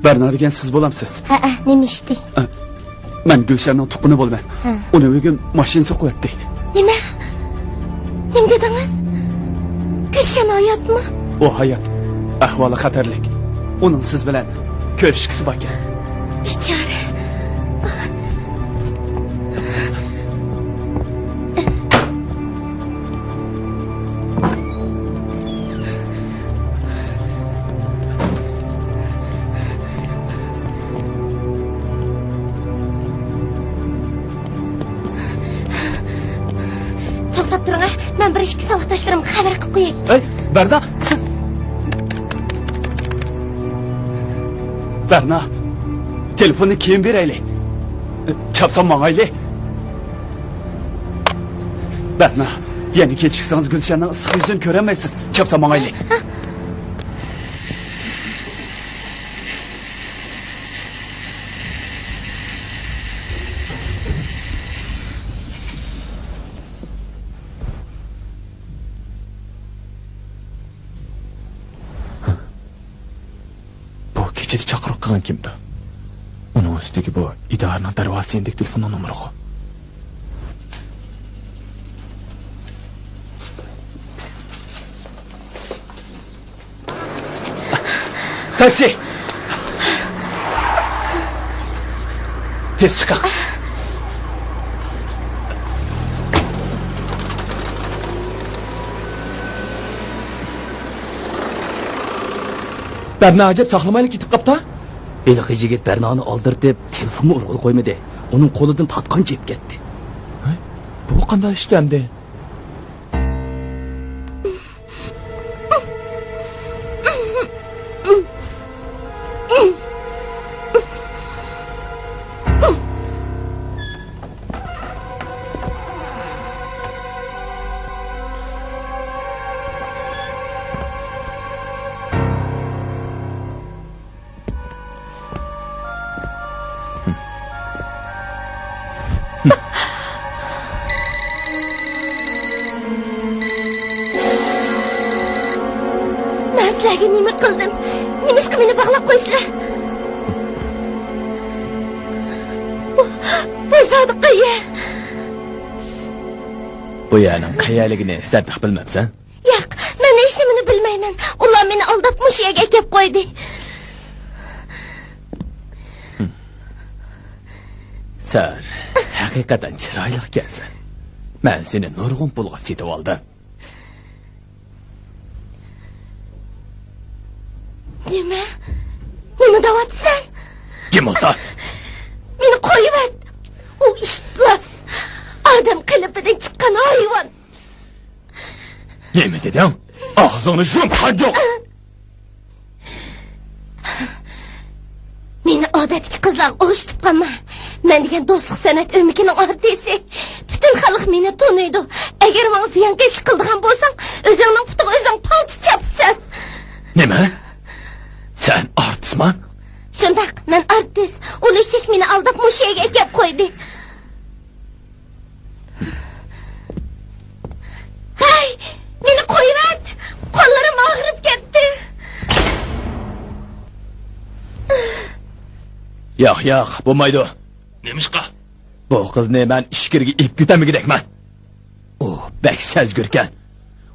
بەرنا دېگەن سىز بولامسىز؟ ھەئە، نېمە ئىشتى؟ ئە، مەن گۈلشەننىڭ تۇغقىنى بولىمەن. ھە. ئۇنى بۈگۈن ماشىنا سوقۇۋەتتى. نېمە؟ نېمە دېدىڭىز؟ گۈلشەن ھاياتمۇ؟ ئۇ ھايات. ئەھۋالى خەتەرلىك. ئۇنىڭ سىز بىلەن كۆرۈشكۈسى باركەن. بىچارە. توختاپ تۇرۇڭ، ھە. مەن بىر ئىككى ساۋاقداشلىرىمغا خەۋەر قىلىپ قوياي. ئەي، بەرنا، سىز. بەرنا، تېلېفوننى كېيىن بېرەيلى. چاپسان ماڭايلى. بەرنا، يەنە كېچىكسىڭىز گۈلشەننىڭ ئىسسىق يۈزىنى كۆرەلمەيسىز. چاپسان ماڭايلى. بۇ كېچىدە چاقىرىق قىلغان كىمدۇ؟ ئۇنىڭ ئۈستىگە بۇ ئىدارىنىڭ دەرۋازىسى يېنىدىكى تېلېفوننىڭ نومۇرىغۇ. تاكسى! تېز چىقىڭ. بەرنا ئەجەب ساقلىمايلا كېتىپ قاپتا. ھېلىقى يىگىت بەرنانى ئالدىرىتىپ، تېلېفونمۇ ئۇرغىلى قويمىدى. ئۇنىڭ قولىدىن تارتقانچە يېپىپ كەتتى. ھە؟ بۇ قانداق ئىشتۇ ئەمدى؟ سىلەرگە نېمە قىلدىم؟ نېمىشقا مېنى باغلاپ قويىسىلەر؟ بۇ، بۇ سادىق قەيەر؟ بۇ يەرنىڭ قەيەرلىكىنى سەن تېخى بىلمەپسەن؟ ياق، مەن ھېچنېمىنى بىلمەيمەن. ئۇلار مېنى ئالداپ مۇشۇ يەرگە ئەكەپ قويدى. سەن ھەقىقەتەن چىرايلىق ئىكەنسەن. مەن سېنى نۇرغۇن پۇلغا سېتىۋالدىم. نېمە؟ نېمە دەۋاتىسەن؟ جىم بولسا! مېنى قويۇۋەت! ئۇ ئىپلاس! ئادەم قېلىپىدىن چىققان ھايۋان! نېمە دېدىڭ؟ ئاغزىڭنى يۇم، قاندۇق! مېنى ئادەتتىكى قىزلارغا ئوخشىتىپ قالما. مەن دېگەن دوستلۇق سەنئەت ئۆمىكىنىڭ ئارتىسى. پۈتۈن خەلق مېنى تونۇيدۇ. ئەگەر ماڭا زىيانكەشلىك قىلىدىغان بولساڭ، ئۆزۈڭنىڭ پۇتىغا ئۆزۈڭ پالتا چاپىسەن. نېمە؟ سەن ئارتىسما؟ شۇنداق، مەن ئارتىس. ئۇ ئېشەك مېنى ئالداپ مۇشۇ يەرگە ئەكەپ قويدى. ھەي، مېنى قويۇۋەت! قوللىرىم ئاغرىپ كەتتى. ياق، ياق، بولمايدۇ. نېمىشقا؟ بۇ قىزنى مەن ئىچكىرىگە ئېلىپ كېتەلمىگۈدەكمەن. ئۇ بەك سەزگۈركەن.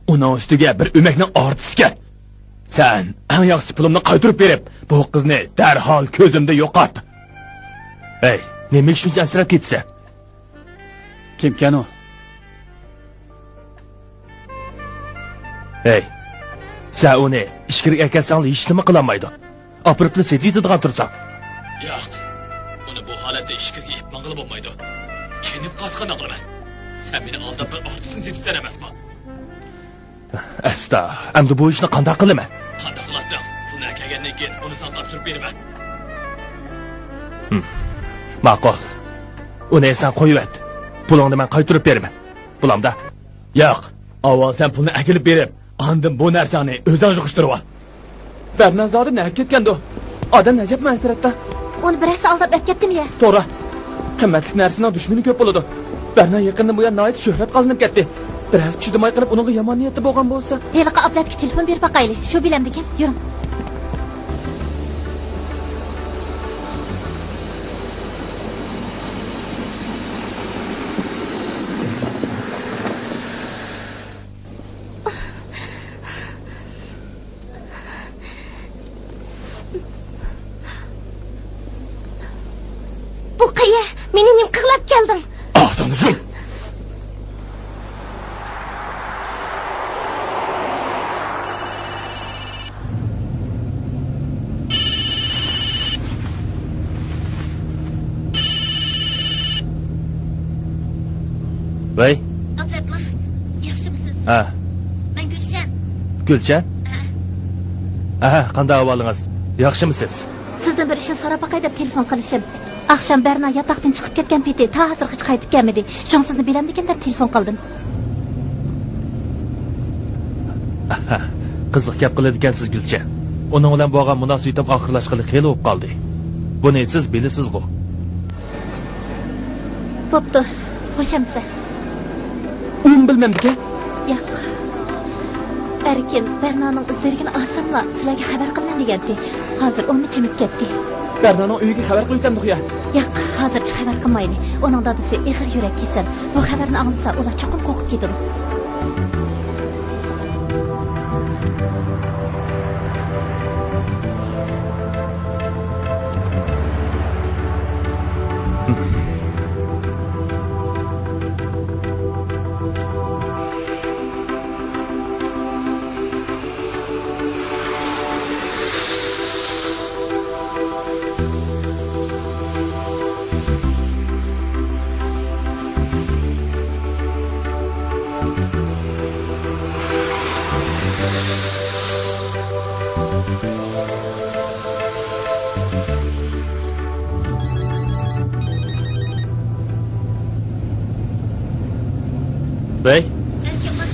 ئۇنىڭ ئۈستىگە بىر ئۆمەكنىڭ ئارتىسىكەن. سەن ئەڭ ياخشىسى پۇلۇمنى قايتۇرۇپ بېرىپ، بۇ قىزنى دەرھال كۆزۈمدىن يوقات. ھەي، نېمىگە شۇنچە ئەنسىرەپ كېتىسەن؟ كىمكەن ئۇ؟ ھەي، سەن ئۇنى ئىچكىرىگە ئەكەلسەڭلا ھېچنېمە قىلالمايدۇ. ئاپىرىپلا سېتىۋېتىدىغان تۇرساڭ. ياق، ئۇنى بۇ ھالەتتە ئىچكىرىگە ئېلىپ ماڭغىلى بولمايدۇ. چېنىپ قالسا قانداق قىلىمەن؟ سەن مېنى ئالداپ بىر ئارتىسنى سېتىپسەن ئەمەسمۇ؟ ئەستا، ئەمدى بۇ ئىشنى قانداق قىلىمەن؟ قانداق قىلاتتىڭ؟ پۇلنى ئەكەلگەندىن كېيىن ئۇنى ساڭا تاپشۇرۇپ بېرىمەن. ھىم، ماقۇل. ئۇنى سەن قويۇۋەت. پۇلۇڭنى مەن قايتۇرۇپ بېرىمەن. بولامدا؟ ياق، ئاۋۋال سەن پۇلنى ئەكېلىپ بېرىپ، ئاندىن بۇ نەرسەڭنى ئۆزۈڭ يىغىشتۇرۇۋال. بەرنا زادى نەگە كەتكەندۇ؟ ئادەم ئەجەبمۇ ئەنسىرەتتە. ئۇنى بىرەرسى ئالداپ ئەپ كەتتىمۇ يە؟ توغرا. قىممەتلىك نەرسىنىڭ دۈشمىنى كۆپ بولىدۇ. بەرنا يېقىندىن بۇيان ناھايىتى شۆھرەت قازىنىپ كەتتى. بىرەرسى چىدىماي قېلىپ ئۇنىڭغا يامان نىيەتتە بولغان بولسا؟ ھېلىقى ئابلەتكە تېلېفون بېرىپ باقايلى. شۇ بىلەمدىكىن. يۈرۈڭ. بۇ قەيەر؟ مېنى نېمە قىلىپ كەلدىڭ؟ ئاغزىڭنى يۇم! ۋەي. ئابلەتلا، ياخشىمۇسىز؟ ھە. مەن گۈلشەن. گۈلشەن؟ ھە. ئەھە، قانداق ئەھۋالىڭىز؟ ياخشىمۇسىز؟ سىزدىن بىر ئىشنى سوراپ باقاي دەپ تېلېفون قىلىشىم. ئاخشام بەرنا ياتاقتىن چىقىپ كەتكەن پېتى تا ھازىرغىچە قايتىپ كەلمىدى. شۇڭا سىزنى بىلەمدىكىن دەپ تېلېفون قىلدىم. ئەھە، قىزىق گەپ قىلىدىكەنسىز، گۈلچە. ئۇنىڭ بىلەن بولغان مۇناسىۋىتىم ئاخىرلاشقىلى خېلى بولۇپ قالدى. بۇنى سىز بىلىسىزغۇ؟ بوپتۇ، خوش ئەمىسە. ئۇنى بىلمەمدىكەن. ياق. ئەركىن بەرنانىڭ ئىز دېرىكىنى ئالساملا سىلەرگە خەۋەر قىلىمەن دېگەنتى. ھازىر ئۇمۇ جىمىپ كەتتى. بەرنانىڭ ئۆيىگە خەۋەر قىلىۋېتەمدۇق يا؟ ياق، ھازىرچە خەۋەر قىلمايلى. ئۇنىڭ دادىسى ئېغىر يۈرەك كېسەل. بۇ خەۋەرنى ئاڭلىسا ئۇلار چوقۇم قورقۇپ كېتىدۇ. ۋەي. ئەركىنما؟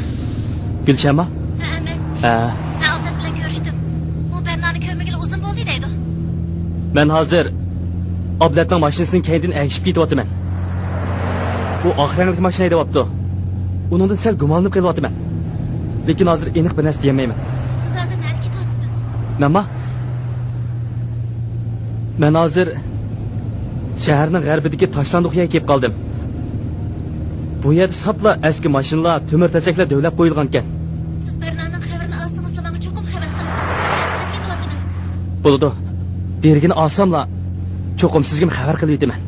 گۈلشەنما؟ ھەئە، مەن. ھە. مەن ئابلەت بىلەن كۆرۈشتۈم. ئۇ بەرنانى كۆرمىگىلى ئۇزۇن بولدى دەيدۇ. مەن ھازىر ئابلەتنىڭ ماشىنىسىنىڭ كەينىدىن ئەگىشىپ كېتىۋاتىمەن. ئۇ ئاق رەڭلىك ماشىنا ھەيدەۋاپتۇ. ئۇنىڭدىن سەل گۇمانلىنىپ قېلىۋاتىمەن. لېكىن ھازىر ئېنىق بىر نەرسە دېيەلمەيمەن. سىز ھازىر نەگە كېتىۋاتىسىز؟ مەنما؟ مەن ھازىر شەھەرنىڭ غەربىدىكى تاشلاندۇق يەرگە كېلىپ قالدىم. بۇ يەردە ساپلا ئەسكى ماشىنىلار، تۆمۈر تەسەكلەر دۆۋىلەپ قويۇلغانىكەن. سىز بەرنانىڭ خەۋىرىنى ئالسىڭىزلا، ماڭا چوقۇم خەۋەر قىلىڭىز. بولىدۇ. دېرىكىنى ئالساملا، چوقۇم سىزگىمۇ خەۋەر قىلىۋېتىمەن.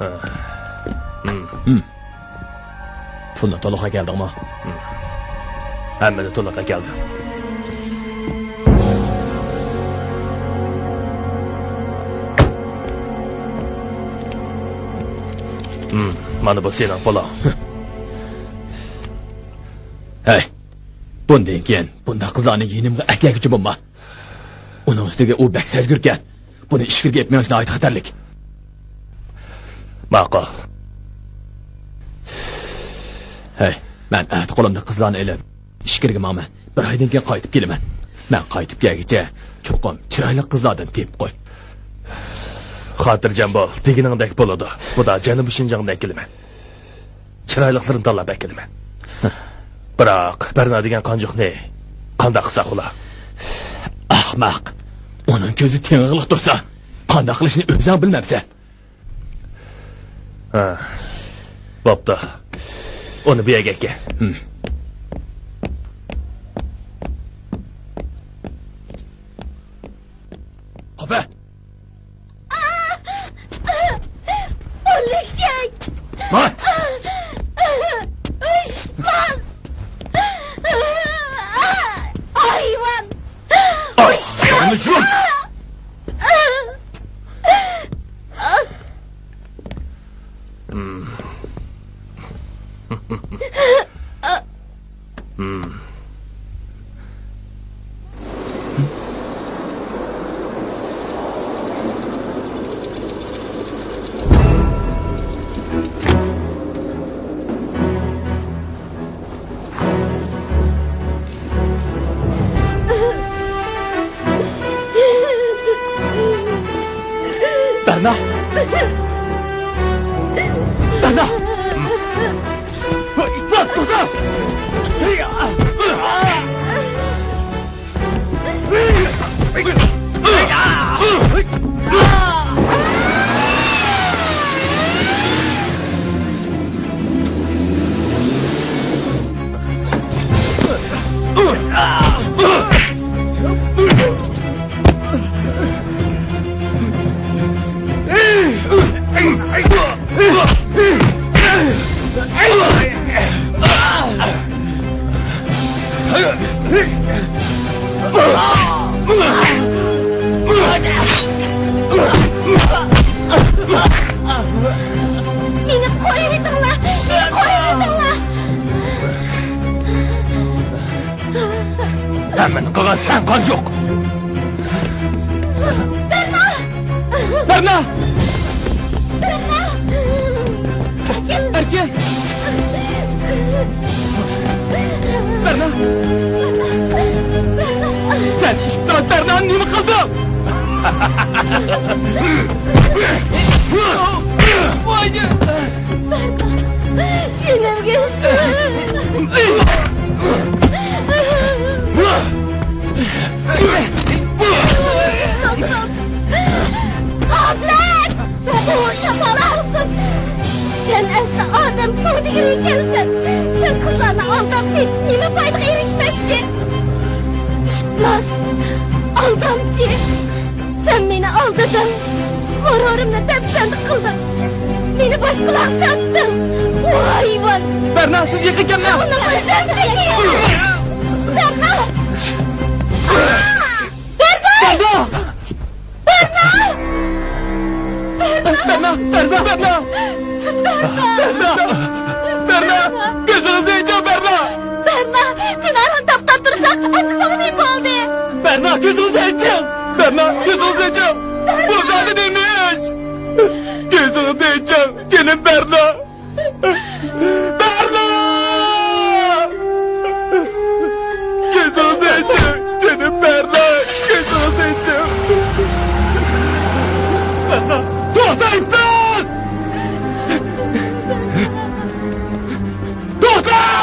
ھە. ھىم. ھىم. پۇلنى تولۇق ئەكەلدىڭمۇ؟ ھىم. ھەممىنى تولۇق ئەكەلدىم. ھىم، مانا بۇ سېنىڭ پۇلۇڭ. ھەي، بۇندىن كېيىن بۇنداق قىزلارنى يېنىمغا ئەكەلگۈچى بولما. ئۇنىڭ ئۈستىگە ئۇ بەك سەزگۈركەن. بۇنى ئىچكىرىگە ئېلىپ مېڭىش ناھايىتى خەتەرلىك. ماقۇل. ھەي، مەن ئەتە قولۇمدا قىزلارنى ئېلىپ ئىچكىرىگە ماڭىمەن. بىر ئايدىن كېيىن قايتىپ كېلىمەن. مەن قايتىپ كەلگۈچە چوقۇم چىرايلىق قىزلاردىن تېپىپ قوي. خاتىرجەم بول، دېگىنىڭدەك بولىدۇ. بۇدا جەنۇبىي شىنجاڭدىن ئەكېلىمەن. چىرايلىقلىرىنى تاللاپ ئەكېلىمەن. بىراق، بەرنا دېگەن قانجۇقنى قانداق قىلساق بولا؟ ئەخمەق! ئۇنىڭ كۆزى تېڭىقلىق تۇرسا، قانداق قىلىشنى ئۆزۈڭ بىلمەمسەن؟ ھە. بوپتۇ. ئۇنى بۇ يەرگە ئەكەل. ھىم. قاپە! ئولىشەك! ما! ئوشمان! ھايۋان! ئاي، ھايۋاننى جۇم! ھىم. ھىم. بەرنا! بەرنا! بەرنا! مېنى قويۇۋېتىڭلار! مېنى قويۇۋېتىڭلار! ھەممىنى قىلغان سەن، قانجۇق! بەرنا! بەرنا! بەرنا! ئەركىن! بەرنا! سەن ئىپتىراز بەرنانى نېمە قىلدىڭ؟ ۋاي! يېنىمگە سۈر! غەپلەت! سەن ئەسلى ئادەم سودىگىرى ئىكەنسەن. سەن قىزلارنى ئالداپ سېتىپ نېمە پايدىغا ئېرىشمەكچى؟ ئىپلاس! ئالدامچى! سەن مېنى ئالدىدىڭ. غۇرۇرۇمنى دەپسەندە قىلدىڭ. مېنى باشقىلارغا ساتتىڭ. ۋاي ھايۋان! بەرنا، سىز يېقىن كەلمەڭ! بەرنا! بەرنا! بەرنا! بەرنا! بەرنا! بەرنا! بەرنا! بەرنا! بەرنا! كۆزىڭىزنى ئېچىڭ، بەرنا! بەرنا! سېنى ھەرۋاقىت تاپقان تۇرساق، ئەمدى ساڭا نېمە بولدى؟ بەرنا، كۆزىڭىزنى ئېچىڭ! بەرنا، كۆزىڭىزنى ئېچىڭ! بۇ زادى نېمە ئىش؟ كۆزىڭىزنى ئېچىڭ، جېنىم بەرنا! بەرنا! توختايسىز! توختا!